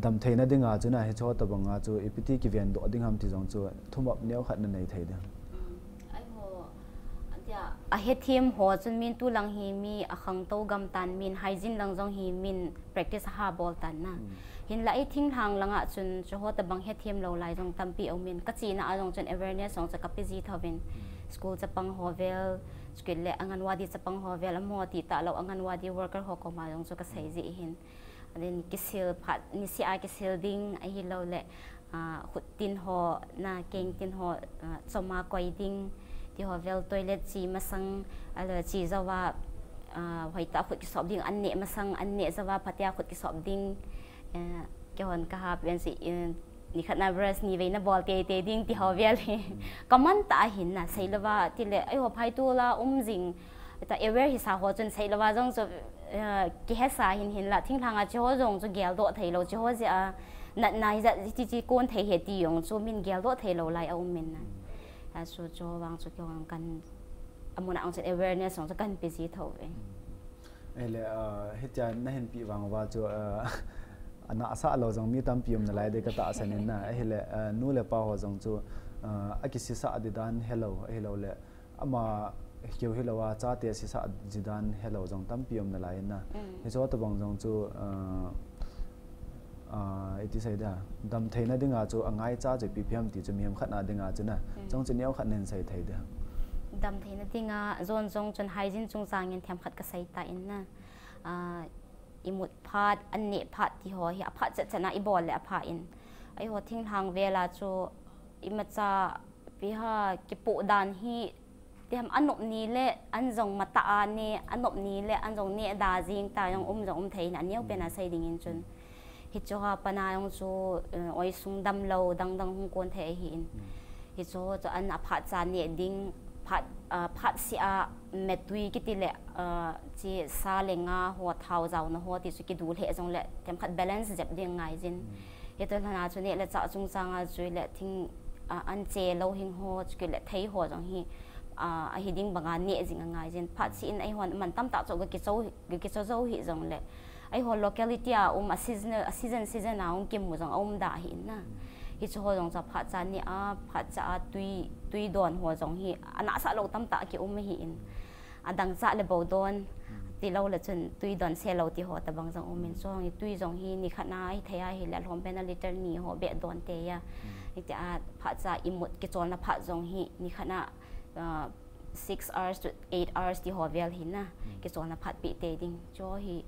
damtheina dinga chu na, hi chutabang a chu, ipi ti kivendoh ding ham ti jong chu, thumop neokhat nanei thei ding. Mm, aiho, atia, ahethem ho chun min tulang hi mi akhangtou gam tan min, hygiene lang jong hi min practice aha bol tan na. Mm. Hinlah ei thinglhang langa chun, chuho tabang hethem lou lai jong tampi aumin. Kachena a jong chun awareness jong chu kape ji thouvin. Mm. School chapang ho vel, chukit le Anganwadi chapang ho vel, amaho ti talou Anganwadi worker ho koma jong chu kasei ji hin. Then kisil phat, niseh a kisil ding, ahilou le, ah, khut tin ho, na keng tin ho, ah, chom a koi ding, ti ho vel toilet che masang, ahilou che jouva, ah, hoitah khut kisop ding, an neh masang, an neh jouva phatea khut kisop ding, eh, keihon kaha pen si, eh, nikhat na brush nivei nabol teitei ding ti ho vel hi. Kaman tah ahin na, seilouva, tile, eiho phaitol a um jing, ta aware hisa ho chun seilouva jong chu, eh, kihesa hin hinlah, thinglhang a chuho jong chu geldoh theilou, chuho jeh a, natna hijat, hiti chi kon thei ahi ti jong chu min geldoh theilou lai aumin na. Achu, chuho vang chu keihon kan, amun a jong chun awareness jong chu kahin pe ji thouve. Ahile, ah, hitia nahin peh vang uva chu, ah, anahsah lou jong mi tampi um nalai ding katahsan in na. Ahile, ah, nu le pa ho jong chu, ah, akisisah ding dan helou, ahilou le, ama keu hilou a, chate sisah ding dan helou jong tampi um nalai in na. Mm. Hichu tabang jong chu, ah, ah, iti sei dia, damtheina dinga chu angaicha chu ipi ipi ham ti chu mihem khat na dinga chu na. Mm. Chong chu neokhat nahin sei thei dia. Damtheina dinga, jon jong chun hygiene chungchang in themkhat kasei tan na. Ah, imut phat, an neh phat ti ho hi aphat chet chet na ibol le apha in. Eiho thinglhang vel a chu imacha ipi ham kipoh dan hi, ti ham anop ni le an jong matah a neh, anop ni le an jong neh da jing ta jong um jong um thei na, aneo pen a sei ding in chun. Hichu ha pan a jong chu, eh, oisung damlou, dang dang hung kon thei ahin. Mm. Hichu chu an aphat cha neh ding, phat, ah, phat seh a metui kiti le, ah, chi sa le nga ho, thao jaona ho ti chu kidu lheh jong le, themkhat balance jep ding ngai jin. Mm. Hitu lhon a chu neh le chah chungchang a chu le thing, ah, an che lou hing ho, chukit le thei ho jong hi, ah, ahi ding banga neh jing angai jin. Phat seh in eihon man tamtah chu ga kicho, ga kicho jou hih jong le, eiho locality a um a seasonal, a season season a hung kimu jong aum da ahin na. Hichu ho jong chu aphat cha neh a, phat cha a tui, tui don ho jong hi anahsah lou tamtah kium ahin. Adang cha le bou don, tilou le chun tui don se lou ti ho tabang jong um in, chu hong hi tui jong hi nikhat na hithei a hile alhom pen a liter ni ho beh don tei a. Mm. Hitia phat cha imut kicholna phat jong hi nikhat na, ah, six hours to eight hours ti ho vel hi na. Mm. Kicholna phat pi tei ding. Chu hi,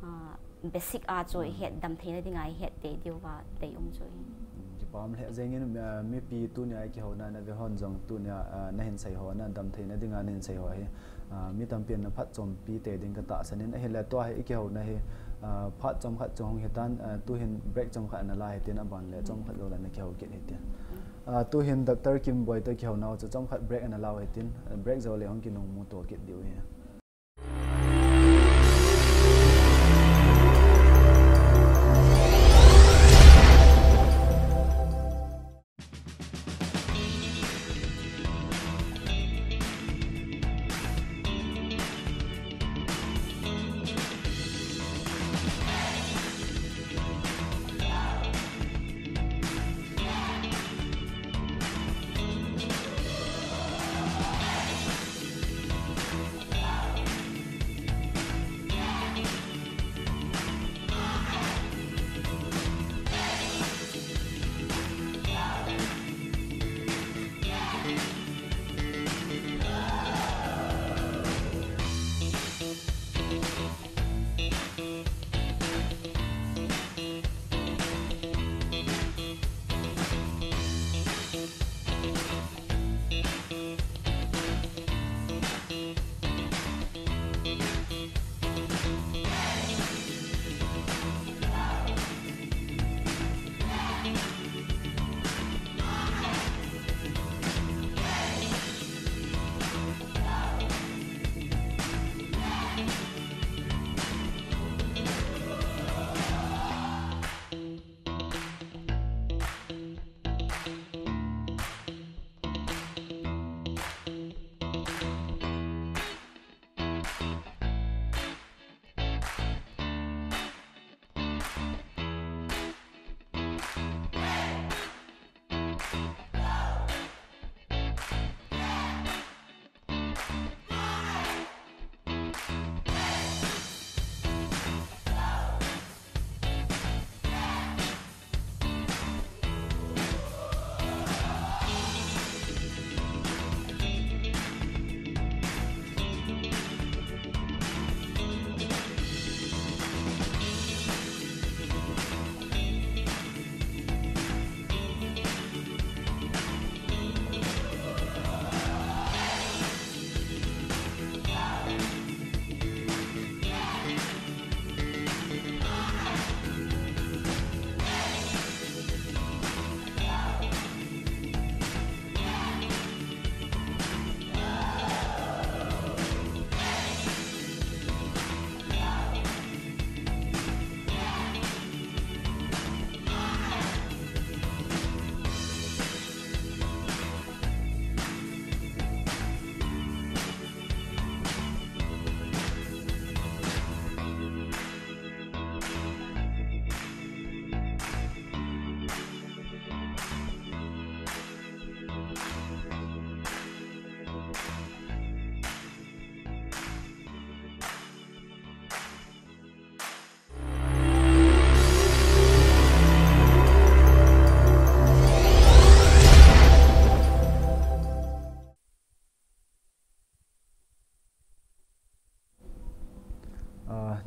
ah, basic a chu, mm, ihet damtheina dinga ihet tei diu va tei um chu hi. Mm, kipah lheh jeng in, ah, mipi tunia ikihouna na ve hon jong tunia, ah, nahin sei ho na damtheina dinga nahin sei ho hi. Ah, mi tampi in na phatchompi tei ding katahsan in, ahile tua hi ikihouna hi, ah, phat chomkhat chu hung hitan, ah, tuhin break chomkhat ana la hitin aban le chomkhat jou le ana kihou kit hitin. Mm. Ah, tuhin Doctor Kimboi toh kihouna u chu chomkhat break ana lau hitin, ah, break jou le hung kinung mu to kit diu hi.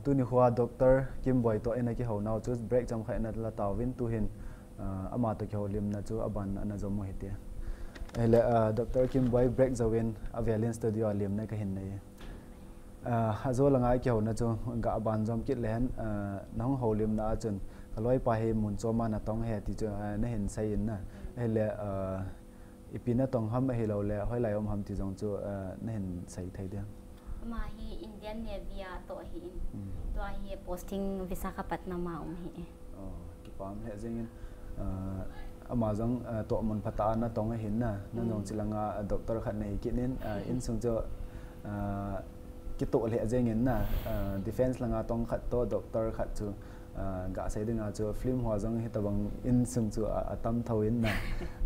Tuni khoa Doctor Kimboi toh ina kihou nau chu break chomkhat ina la tauvin tuhin, ah, ama toh kihoulimna chu aban ana jom u hite. Ahile, ah, Doctor Kimboi break jouvin avelin studio a limna kahin nei. Ah, ajo langa kihouna chu ga ban jom kit lehen, ah, nahung houlimna a chun kaloipa hi mun choma natong he ti chu, ah, nahin sei in na. Ahile, ah, ipi natong ham ahilouleh hoilai um ham ti jong chu, ah, nahin sei thei diam? Ama hi Indian Navy a toh ahi in. Hmm. Tua hi posting Visakhapatnam a um hi. Oh, kipah lheh jengin, ah, ama jong, ah, toh mun phatah a natong ahin na, nang jong chilanga, ah, doctor khat nahi kit in, ah, insung chu, ah, kitoh lheh jengin na, ah, defense langa tong khat toh doctor khat chu, ah, gasei dinga chu film hoa jong hitabang insung chu a, atam thou in na,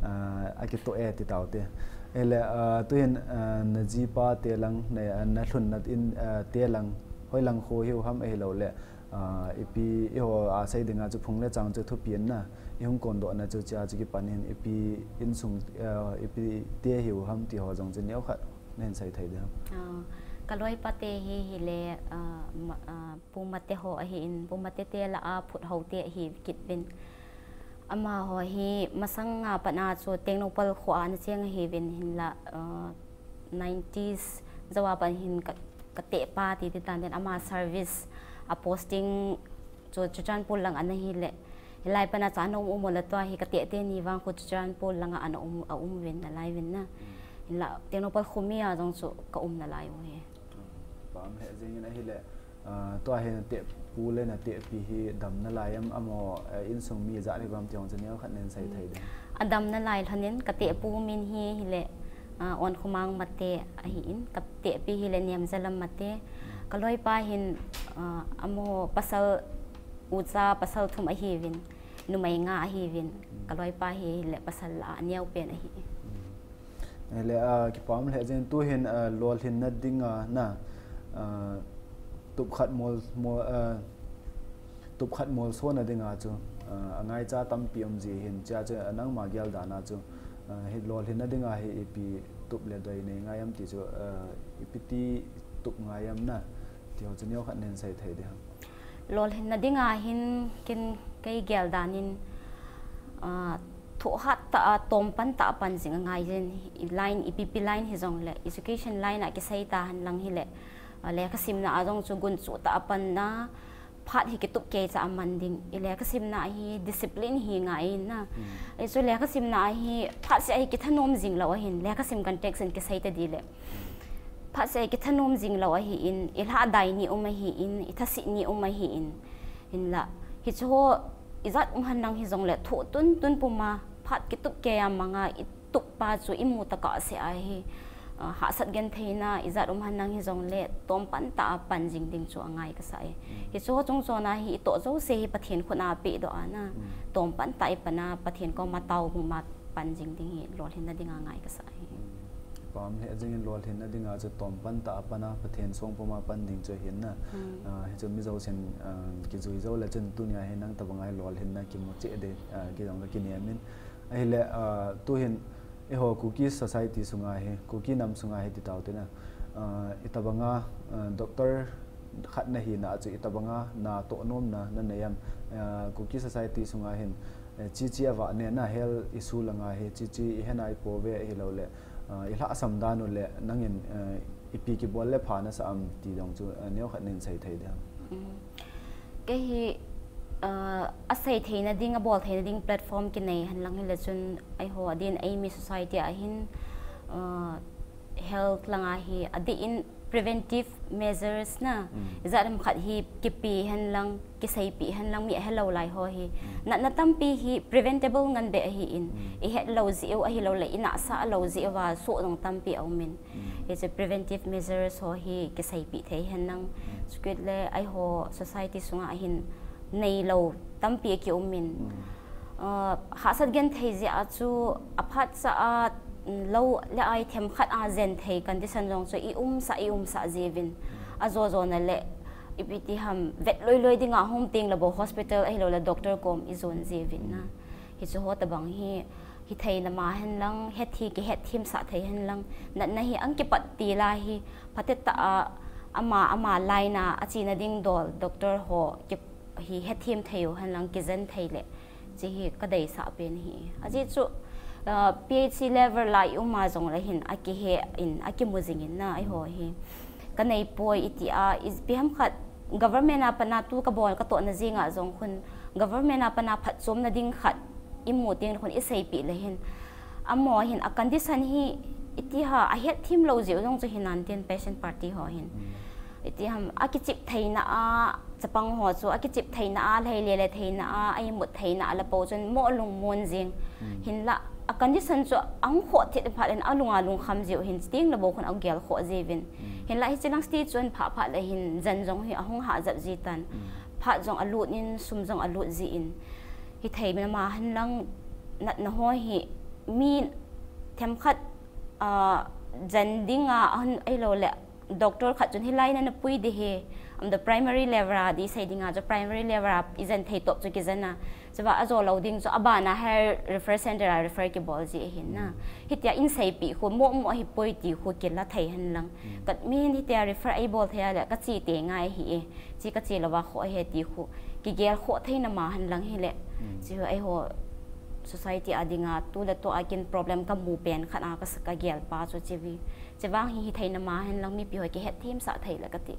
ah, akitoh e ti taute. Ahile, ah, tuhin, ah, najipa te lang, na, ah, nalhunna in, ah, te lang, hoilang kho hiu ham ahilouleh, ah, ipi, eiho a sei dinga chu phung le chang chu thupi in na, ihung kondohna chu chea chu kipan in ipi insung, ah, ipi te hiu ham ti ho jong chu neokhat nahin sei thei diam? Ah, kaloipa te hi hile, ah, ma, ah, Pu Mate ho ahi in, Pu Mate te lah a phut ho te ahi kit uvin. Amaho hi masanga pat a chu Tengnoupal khoa ana cheng ahiuvin hinla, ah, nineties jou a pat hin ka, katehpa ti ti tan den ama service a posting chu Churachandpur lang ana hile. Hilai pat a chu ana um um le tua hi kateh teni vang khu Churachandpur langa ana um, aum uvin nalai uvin na. Hinla Tengnoupal khomi a jong chu kaum nalai u hi. Pam lheh jengin ahile, ah, tua hi natehpu le natehpi hi dam nalai am, amaho, eh, insung mi ijat hiuvam ti jong chu neokhat nahin sei thei diam? Adam nalai lhonin, katehpu min hi hile, ah, Onkhomang Mate ahi in, katehpi hile Nemjalam Mate. Kaloipa hin, ah, amaho pasal ucha pasal thum ahiuvin, numei nga ahiuvin. Kaloipa hi hile pasal lah a aneopen ahi. Ahile, ah, kipah lheh jengin tuhin, ah, lolhinna dinga na, ah, tup khat mol, mol, ah, tup khat molsona dinga chu, ah, angaicha tampi um ji hin, chea chu, ah, nangma gel dan a chu, ah, hi lolhinna dinga hi ipi tup le doi nei ngai am ti chu, ah, ipi ti tup ngai am na, ti ho chu neokhat nahin sei thei diam? Lolhinna dinga hin ken kei gel dan in, ah, thohhat tah a, tompan tah a pan jing angai jin, i line, ipi pi line hijongle, education line a kisei ta hen lang hile, ah, lekha simna a jong chu gunchu tah a pan na, phat hi kitup keicha a man ding, i lekha simna hi discipline hi ngai in na. Hichu lekha simna hi phat seh a hi kithanom jing lou ahin, lekha sim context in kisei ta dile. Phat seh a hi kithanom jing lou ahi in, i lhadai ni um ahi in, i thase ni um ahi in. Hinla, hichu ho ijat um hen lang hijongle thoh tun tun puma, phat kitup kei a manga i tup pa chu imu tah a seh a hi, ah, hahsat gentheina ijat um hen lang hijongle, tompan tah a pan jing ding chu angai kasa e. Hichu ho chungchon a hi itoh jouse hi Pathen khut a pehdoh a na. Tompan tah a ipan a Pathen koma taopum a pan jing ding hi lolhinna dinga ngai kasa e. Pam lheh jengin lolhinna dinga chu tompan tah a pan a Pathen songpum a pan ding chu ahin na. Ah, hichu mi jousen, ah, kijui jou le chun tunia hi nang tabang a hi lolhinna kimu cheh ding, ah, kijong kakinem in. Ahile, ah, tuhin eiho Kuki society sunga hi, Kuki nam sunga hi ti taute na, ah, itabanga, ah, doctor khat nahina a chu itabanga natoh nomna nanei am, ah, Kuki society sunga hin, eh, chichi avah nena health issue langa hi chichi ihet a ipouve ahilouleh, ah, ilhahsam dan u le nangin, eh, ipi kibol le pha nasah am ti jong chu, ah, neokhat nahin sei thei diam? Kei hi, ah, asei theina ding, abol theina ding platform kinei hen lang hile chun eiho adin eimi society a hin, ah, health langa hi adih in preventive measures na, ijat ham khat hi kipe hen lang, kiseipeh hen lang, mi ahelou lai ho hi natna tampi hi preventable ngan beh ahi in, ihet lou jeh u ahilouleh inahsah lou jeh uva soh jong tampi aum in. Hichu preventive measures ho hi kiseipeh thei hen lang. Chukit le eiho society sunga hin neilou tampi akium in. Ah, hahsat genthei jeh a chu aphatcha a, mm, lou le ai themkhat a jen thei condition jong chu iumsah, iumsah jiuvin. Ajo jona le ipi ti ham vet loi loi dinga hung teng le bou hospital ahilouleh doctor kom ijon jiuvin na. Hichu ho tabang hi, hitheina ma hen lang, het hi kihet themsah thei hen lang, natna hi ang kipat til a hi, phatecha a, ama ama line a achena ding dol doctor ho ki hi hethem thei u henlang kijen thei le, chi hi kadeisah pen hi. Ajeh chu, uh, PHC level a i um a jong le hin akihe in, akimu jing in na, eiho hi. Kanei poi iti a, ipi ham khat government a pat a tu kabol katohna jing a jong khun government a pat a phatchomna ding khat imu teng le khun iseipeh le hin. Amaho hin a condition hi iti ham ahetthem lou jeh u jong chu hinan tin patient party ho hin. Iti ham akichep theina a, chapang ho chu akichep theina a, lhei le le theina a, a imut theina a la pou chun mo lungmon jing. Hinla a condition chu ahung khoh thet phat le hin alung a lungkham jeh u hin chiteng le bou khun agel khoh jeh uvin. Hinla hiche lang stage chu ahin phah phat le hin jan jong hi ahung hah jep ji tan. Phat jong alut in sum jong alut ji in. Hithei nama henlang natna ho hi mi themkhat, ah, jan ding a, ahun, ahilou le doctor khat chun hilai na napui ding ahi, um, the primary level a di sei ding a chu primary level a ijen thei top chu kijen a. Chua ajo lou ding chu aban a higher refer center a refer kibol ji ahin na. Hitia in seipeh khu mo mo hi poi ti khu kila thei henlang. Kat mi hin hitia refer eibol thei a le kache teng ahi e. Chi kache lou a khoh ahi ti khu kigel khoh thei nama henlang hile. Chi hu eiho society a ding a tu le tu a kin problem kamu pen khat a kasa kagel pa chu chi vi. Chi vang hi hithei nama henlang mipi ho kihetthem sah thei le kati.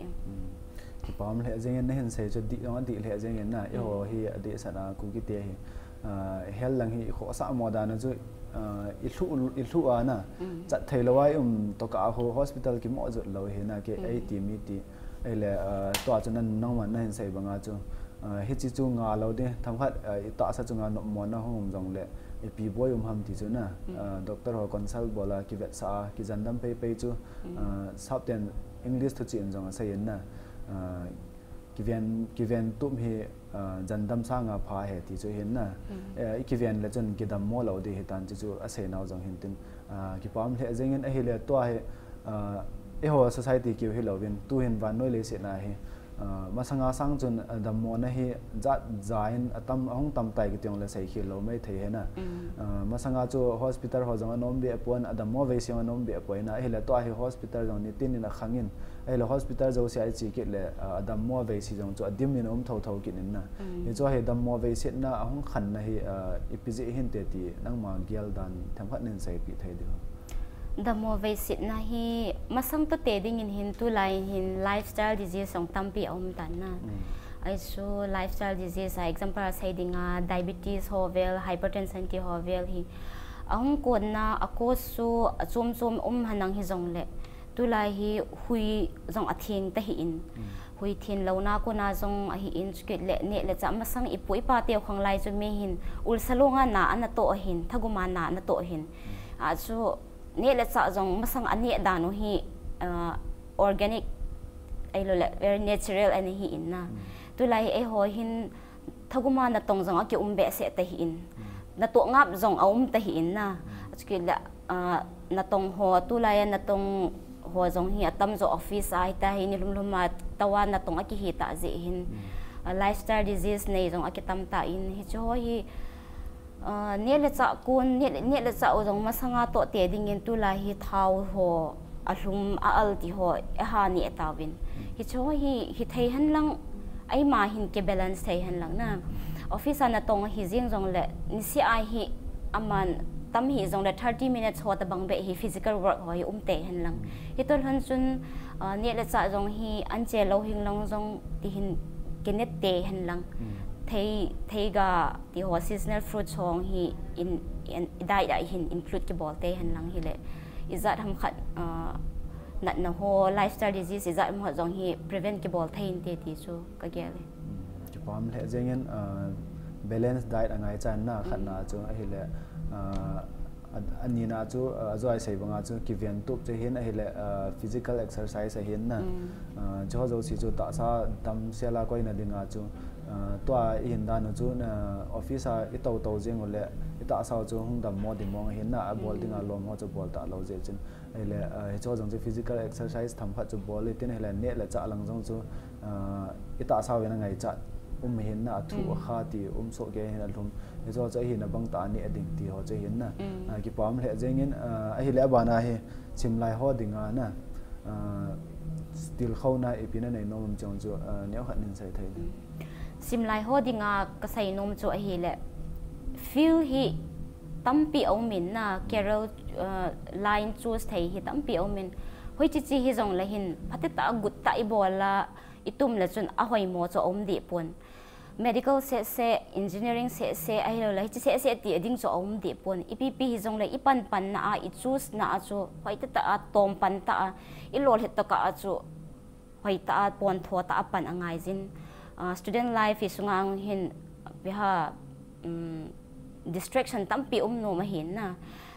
Kipah lheh jeng in nahin sei chu dih jong adih lheh jeng in na, eiho hi adeh sah a Kuki te hi, ah, hel lang hi ikhohsah mo dan a chu, ah, ilhuh, ilhuh a na, chat thei lou a i um tokah a khu hospital kimo jot lou hi na ke, eiti mi ti, ahile, ah, tua chu nan nangman nahin sei bang a chu, ah, hiche chu nga lou ding, themkhat, ah, itahsa chunga nopmo na hung um jong le, ipi boi um ham ti chu na, ah, doctor ho consult bol a, kivetsah a, kijandam peipei chu, ah, sapten English thuchih in jong asei in na, ah, kiven, kiven tup hi, ah, jandam sanga pha ahi ti chu hin na. Eh, ikiven le chun kidammo lou ding hitan ti chu asei nau jong hin tin, ah, kipah lheh jeng in ahile tua hi, ah, eiho society keu hilou vin tu hin vannoi leiset na hi, ah, masanga sang chun, ah, dammona hi jat ja in atam, ahung tam tai kiti jong le sei khel lou mai thei hi na. Ah, masanga chu hospital ho jong anom be pon, adammo vei se jong anom be poi na, ahile tua hi hospital jong nitin in akhang in, ahile hospital jouse a iche kit le, ah, adammo vei se jong chu adim in aum thotho kit in na. Hichu hi dammo vei se na ahung khanna hi, ah, ipi jeh hinte ti nangma gel dan themkhat nahin seipeh thei diu. Dammo vei se na hi masang toh te ding in hin tulai in hin lifestyle disease jong tampi aum tan na. Ahi chu lifestyle disease a example a sei ding a diabetes ho vel, hypertension ti ho vel hi ahung kon na a cause chu achom chom um henlang hi jong le. Tulai hi hui jong atheng ta hi in. Hui theng lou na kona jong ahi in chukit le neh le chah masang ipu ipa teu khang lai chu mi hin ulsa long a na ana toh ahin, thagum a na ana toh ahin. Achu neh le chah jong masang aneh dan u hi, ah, organic ahilou le very natural ana hi in na. Tulai hi eiho hin thagum a natong jong akium behseh ta hi in. Natoh ngap jong aum ta hi in na. Achukit le, ah, natong ho, tulai a natong ho jong hi atamjo office a hita hi nilhum lhum a tawa natong akihi ta jeh hin. Ah, lifestyle disease nei jong akitam ta in hichu ho hi, ah, neh le chah kon, neh le, neh le chah u jong masanga toh te ding in tulai hi thao ho, alhum, a-al ti ho, eiha neh tauvin. Hichu hi, hithei henlang, eima hin kibalance thei henlang na. Office a natong ahi jeng jong le, niseh a hi, aman tam hi jong le thirty minutes ho tabang beh hi physical work ho hi um te henlang. Hitoh lhon chun, ah, neh le chah jong hi, anche lou hing long jong ti hin kineh te henlang. Thei, theiga ti ho seasonal fruits ho hi in, in, diet a hin include kibol te henlang hile. Ijat ham khat, ah, natna ho, lifestyle disease ijat ham khat jong hi prevent kibol thei inte ti chu kagel e. Kipah lheh jeng in, ah, balance diet angaichan na khatna chu ahile, ah, a, anina chu, ah, ajo a isei banga chu kiven tup chu hin ahile, ah, physical exercise ahin na. Ah, chuho jouse chu tahsa damsel a koina dinga chu, ah, tua ihin dan u chu, ah, office a itou tou jeng u le itahsa u chu hung dammo ding mong ahin na, abol dinga lom ho chu bol talou jeh chun. Ahile, ah, hichu jong chu physical exercise themkhat chu bol itin ahile neh le chah lang jong chu, ah, itahsa uvin angaichat um ahin na, athu akha ti um soh kei ahin alhum. Hichu chu ahina bang tah a neh ding ti ho chu ahin na. Ah, kipah lheh jeng in, ah, ahile abana hi simlai ho dinga na. Ah, Tilkhouna ipi nanei nom ham ti jong chu, ah, neokhat nahin sei thei ding. Simlai ho dinga kasei nom chu ahile, field hi tampi aumin na, career, ah, line choose thei hi tampi aumin. Hoiche che hijongle hin, phatecha gutta ibol a, itum le chun ahoimo chu aum deh pon. Medical seh seh, engineering seh seh, ahilouleh hiche seh seh ti ading chu aum deh pon. Ipi pi hijongle ipan panna a, ichoose na a chu, hoitah a, tom pan tah a, ilolhin tokah a chu, hoitah a, pontho tah a pan angaijin. Ah, student life hi sunga hin, ipi ham, um, distraction tampi um nom ahin na.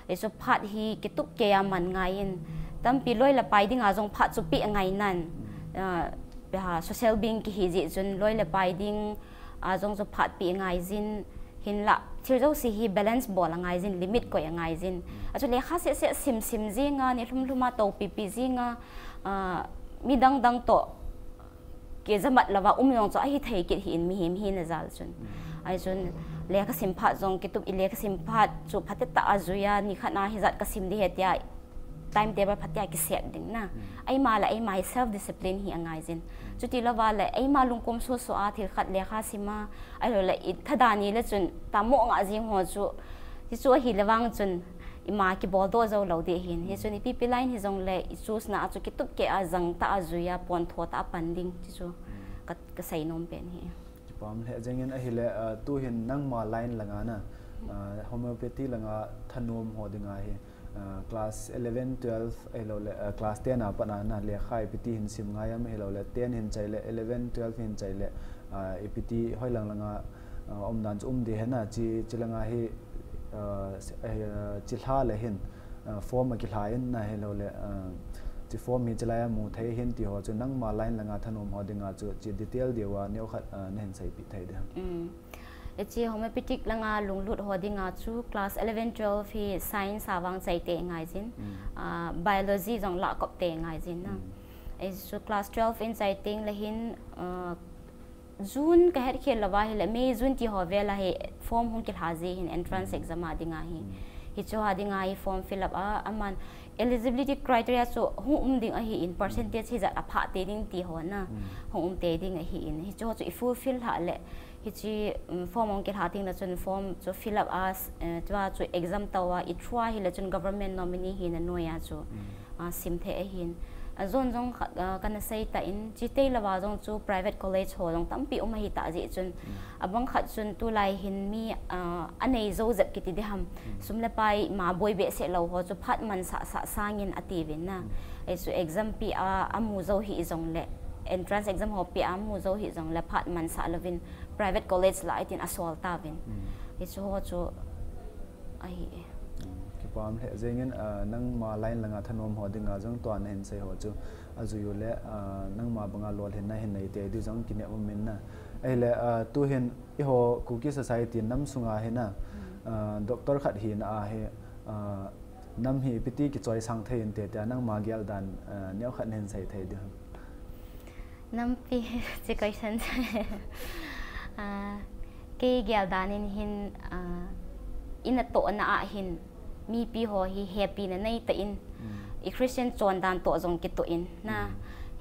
Hichu phat hi kitup kei a man ngaiyin. Tampi loi le pai dinga jong phat chu peh angai nan. Ah, ipi ham, social being kihi jeh chun loi le pai dinga jong chu phat peh angaijin. Hinlah, thil jouse hi balance bol angaijin, limit koi angaijin. Achu lekha seh seh sim sim jinga, nilhum lhum a topi pi jinga, ah, midang dang toh kijamat louva um jong chu ahithei kit hih in, mihem hina jal chun. Ahi chun, lekha sim phat jong kitup, ilekha sim phat chu phatecha ajuiya, nikhat a hijat kasim ding ahi tia, timetable phatea kiset ding na. Eima le eima hi self discipline hi angaijin. Chuti louva le eima lungkom soso a thil khat lekha sim a, ahilouleh ithadah ni le chun tamo nga jing ho chu, hichu ahile vang chun ima kibol doh jou lou ding ahin. Hichun ipi pi line hijongle ichoose na a chu kitup kei a jangtah a juiya, pontho tah a pan ding, hichu ka, kasei nom pen hi. Kipah lheh jengin ahile, ah, tuhin nangma line langa na, ah, homeopathy langa thanom ho dinga hi, ah, class eleven, twelve ahilouleh, ah, class ten a pat na, na lekha ipi ti hin sim ngai ham, ahilouleh ten hin chaile, eleven, twelve hin chaile, ah, ipi ti hoilang langa, ah, umdan chu um ding ahi na, chi, chi langa hi, ah, chilha le hin, ah, form akilha in na, ahilouleh, ah, chi form hi chilai a mu thei hin ti ho chu nangma line langa thanom ho dinga chu chi detail diuva neokhat, ah, nahin seipeh thei ding ham? Hiche homeopathic langa lunglut ho dinga chu class eleven, twelve hi science a vang chai tei ngaijin, ah, biology jong lah kop tei ngaijin na. Hichu class twelve in chai teng le hin, ah, June kahet khel louva ahile, May, June ti ho vel a hi form hung kilha ji hin entrance exam a dinga hi. Hichu a dinga hi form fill up a, aman eligibility criteria chu hung um ding ahin, percentage hijat a phah tei ding ti ho na, hung um tei ding ahin. Hichu chu i fulfill lhah le, hiche, um, form hung kilha teng le chun form chu fill up a, eh, tua chu exam tou a, i through ahile chun government nominee hina noiya chu, ah, sim thei ahin. Ajon jong khat, ah, kana sei tan, chutei louva jong chu private college ho jong tampi um ahitah jeh chun, abang khat chun tulai hin mi, ah, anei jou jep kiti ding ham, sum le pai ima boi behseh lou ho chu phat mansah sah sangin atiuvin na. Hichu exam peh a, amu jou hih jongle, entrance exam ho peh a, amu jou hih jongle phat mansah louvin private college lah itin asol tauvin. Hichu ho chu ahi e. Kipah lheh jengin, ah, nangma line langa thanom ho dinga jong tua nahin sei ho chu ajui u le, ah, nangma banga lolhinna hin nei tei diu jong kinep um in na. Ahile, ah, tuhin eiho Kuki society nam sunga hi na, ah, doctor khat hina a hi, ah, nam hi ipi ti kichoisang thei inte tia nangma geldan, ah, neokhat nahin sei thei diu ham? Nampi, hiche question chu, ah, kei geldan in hin, ah, i natohna a hin mipi ho hi hepina nei tah in, i Christian chondan toh jong kitoh in na,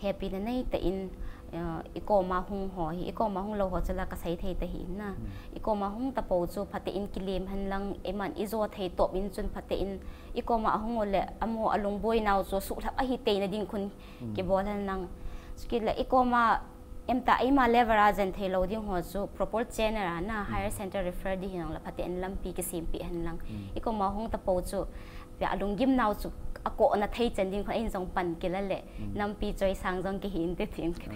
hepina nei tah in, ah, i koma hung ho hi, i koma hung lou ho chu la kasei thei tahih in na. I koma hung tapou chu phaten kilem hen lang, eiman i jo thei top in chun phaten i koma ahung u le, amaho alungboinau chu suhlhap ahi teina ding khun kibol hen lang. Chukit le i koma, emtah eima level a jen thei lou ding ho chu proper channel a na, higher center refer ding hijongle phaten lampi kisempeh hen lang. I koma hung tapou chu, ipi ham, alunggimnau chu akohna thei chan ding khun eihin jong pan kila le, nampi choisang jong kihi inte tin ka.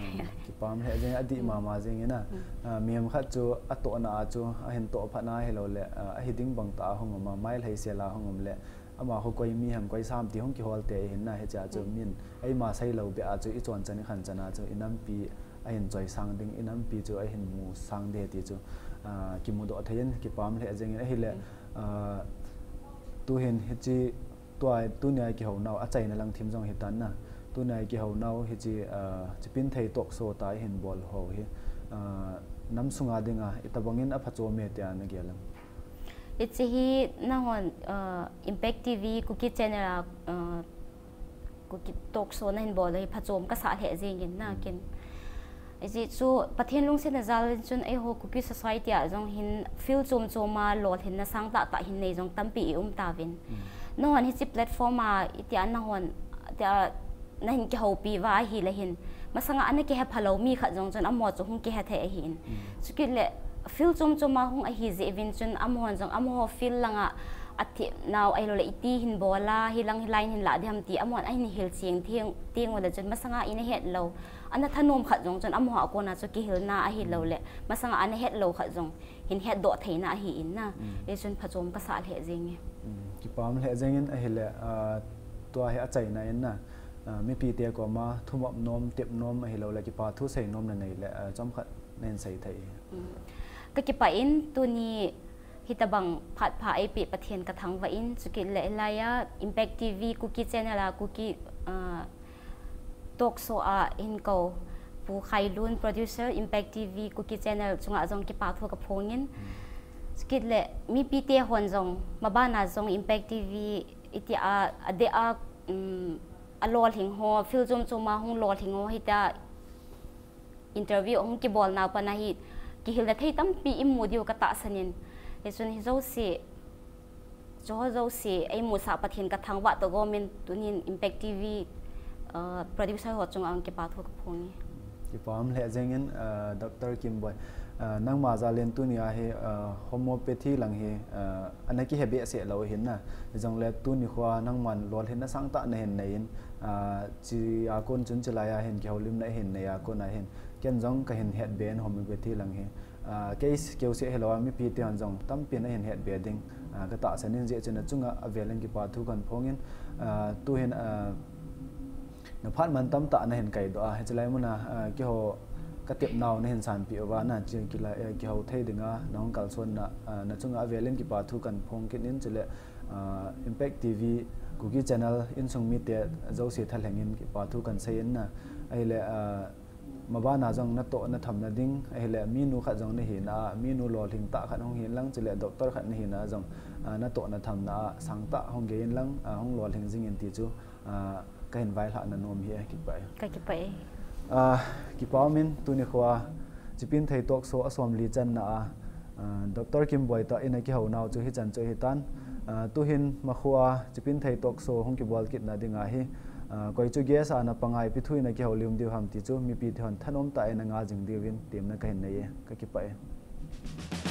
Kipah lheh jeng, adih mama jeng in na. Ah, mihem khat chu atohna a chu ahin toh phat na hilou le, ah, ahi ding bang tah a hung um a, mailhei sel a hung um le, ama khu koi mi ham koi sam ti hung kihol tei hin na, hichea chu min eima sei lou beh a chu i chonchan i khanchan a chu i nampi ahin choisang ding, i nampi chu ahin musang ding ti chu, ah, kimudoh thei in kipah lheh jeng in ahile, ah, tuhin hiche tua, tunia kihounau, achaina lang thim jong hitan na. Tunia kihounau hiche, ah, Chipinthei talk show tia ihin bol ho hi, ah, nam sunga dinga itobang in aphachom e tia nagel em? Hiche hi nanghon, ah, Impact T V Kuki channel a, ah, Kuki talk show nahin bol hi phachom kasah lheh jengin na kin. Ajeh chu Pathen lungsetna jal in chun eiho Kuki society a jong hin field chom chom a lolhinna sangtah tah hin nei jong tampi i um tauvin. Nahon hiche platform a itia nahon tia nahin kihoupi uva ahile hin masanga ana kihe phalou mi khat jong chun amaho chu hung kihe thei ahin. Chukit le field chom chom a hung ahi jeh uvin chun amahon jong amaho field langa athepnau ahiloule iti hin bol a, hilang hilai in hin lah ding ham ti amahon ahin hilchen teng, teng ule chun masanga ina hetlou, ana thanom khat jong chun amaho a kona chu kihilna ahiloule masanga ana hetlou khat jong hin hetdoh theina ahin na. Hichun phachom kasah lheh jenge. Kipah lheh jengin ahile, tua hi achaina in na, mipite koma thumop nom, tep nom ahiloule kipa thu sei nom nanei le chomkhat nahin sei thei. Kakipah in tuni hitobang phat pha eipeh Pathen kathangvah in, chukit le hilai a Impact T V Kuki channel a Kuki talk show a hin kou Pu Khailun, producer, Impact T V Kuki channel chunga jong kipa thu kaphongin. Chukit le mipite hon jong mabana jong Impact T V itia adeh a alolhing ho, field chom chom a hung lolhing ho hitia interview ahung kibolnau pana hi kihilna thei tampi imu diu katahsan in. Hichun hijouse, chuho jouse eimusah Pathen kathangvah toh gomin tunin Impact T V producer ho chunga jong kipa thu kaphonge. Kipah lheh jengin Doctor Kimboi, nangma jal in tunia hi homeopathy lang hi ana kihe behseh lou ahin na, hijongle tuni khoa nangman lolhinna sangtah nahin nei in, chea kon chun chulai a hin kihoulimna ahin nei a kona hin ken jong kahin hetbe in homeopathy lang hi case keuseh hilouva mipite hon jong tampin ahin hetbe ding katahsan in, jeh chun nachunga avel in kipa thu kahin phongin, tuhin naphat man tamtah nahin kaidoh a, hiche lai muna keiho katepnau nahin sanpeh uva na, kihou thei dinga nahung kalsonna nachunga avel in kipa thu kahin phong kit in, chule Impact T V Kuki channel insung mite jouse thalheng in kipa thu kahin sei in na, ahile mabana jong natoh nathamna ding ahile minu khat jong nahina a, minu lolhing tah khat hung hin lang, chule doctor khat nahina a jong natoh nathamna a sangtah hung gei in lang, hung lolhing jingin ti chu kahin vailhahna nom hi e. Kakipah e. Kipah e. Kipah umin tuni khoa Chipinthei talk show asomli channa a Doctor Kimboi toh ina kihounau chu hichan chu ahitan. Tuhin makhoa Chipinthei talk show hung kibol kitna dinga hi koi chu guest a napang a ipi thu ina kihoulim diu ham ti chu mipite hon thanom tah in anga jing diuvin temna kahin nei e. Kakipah e.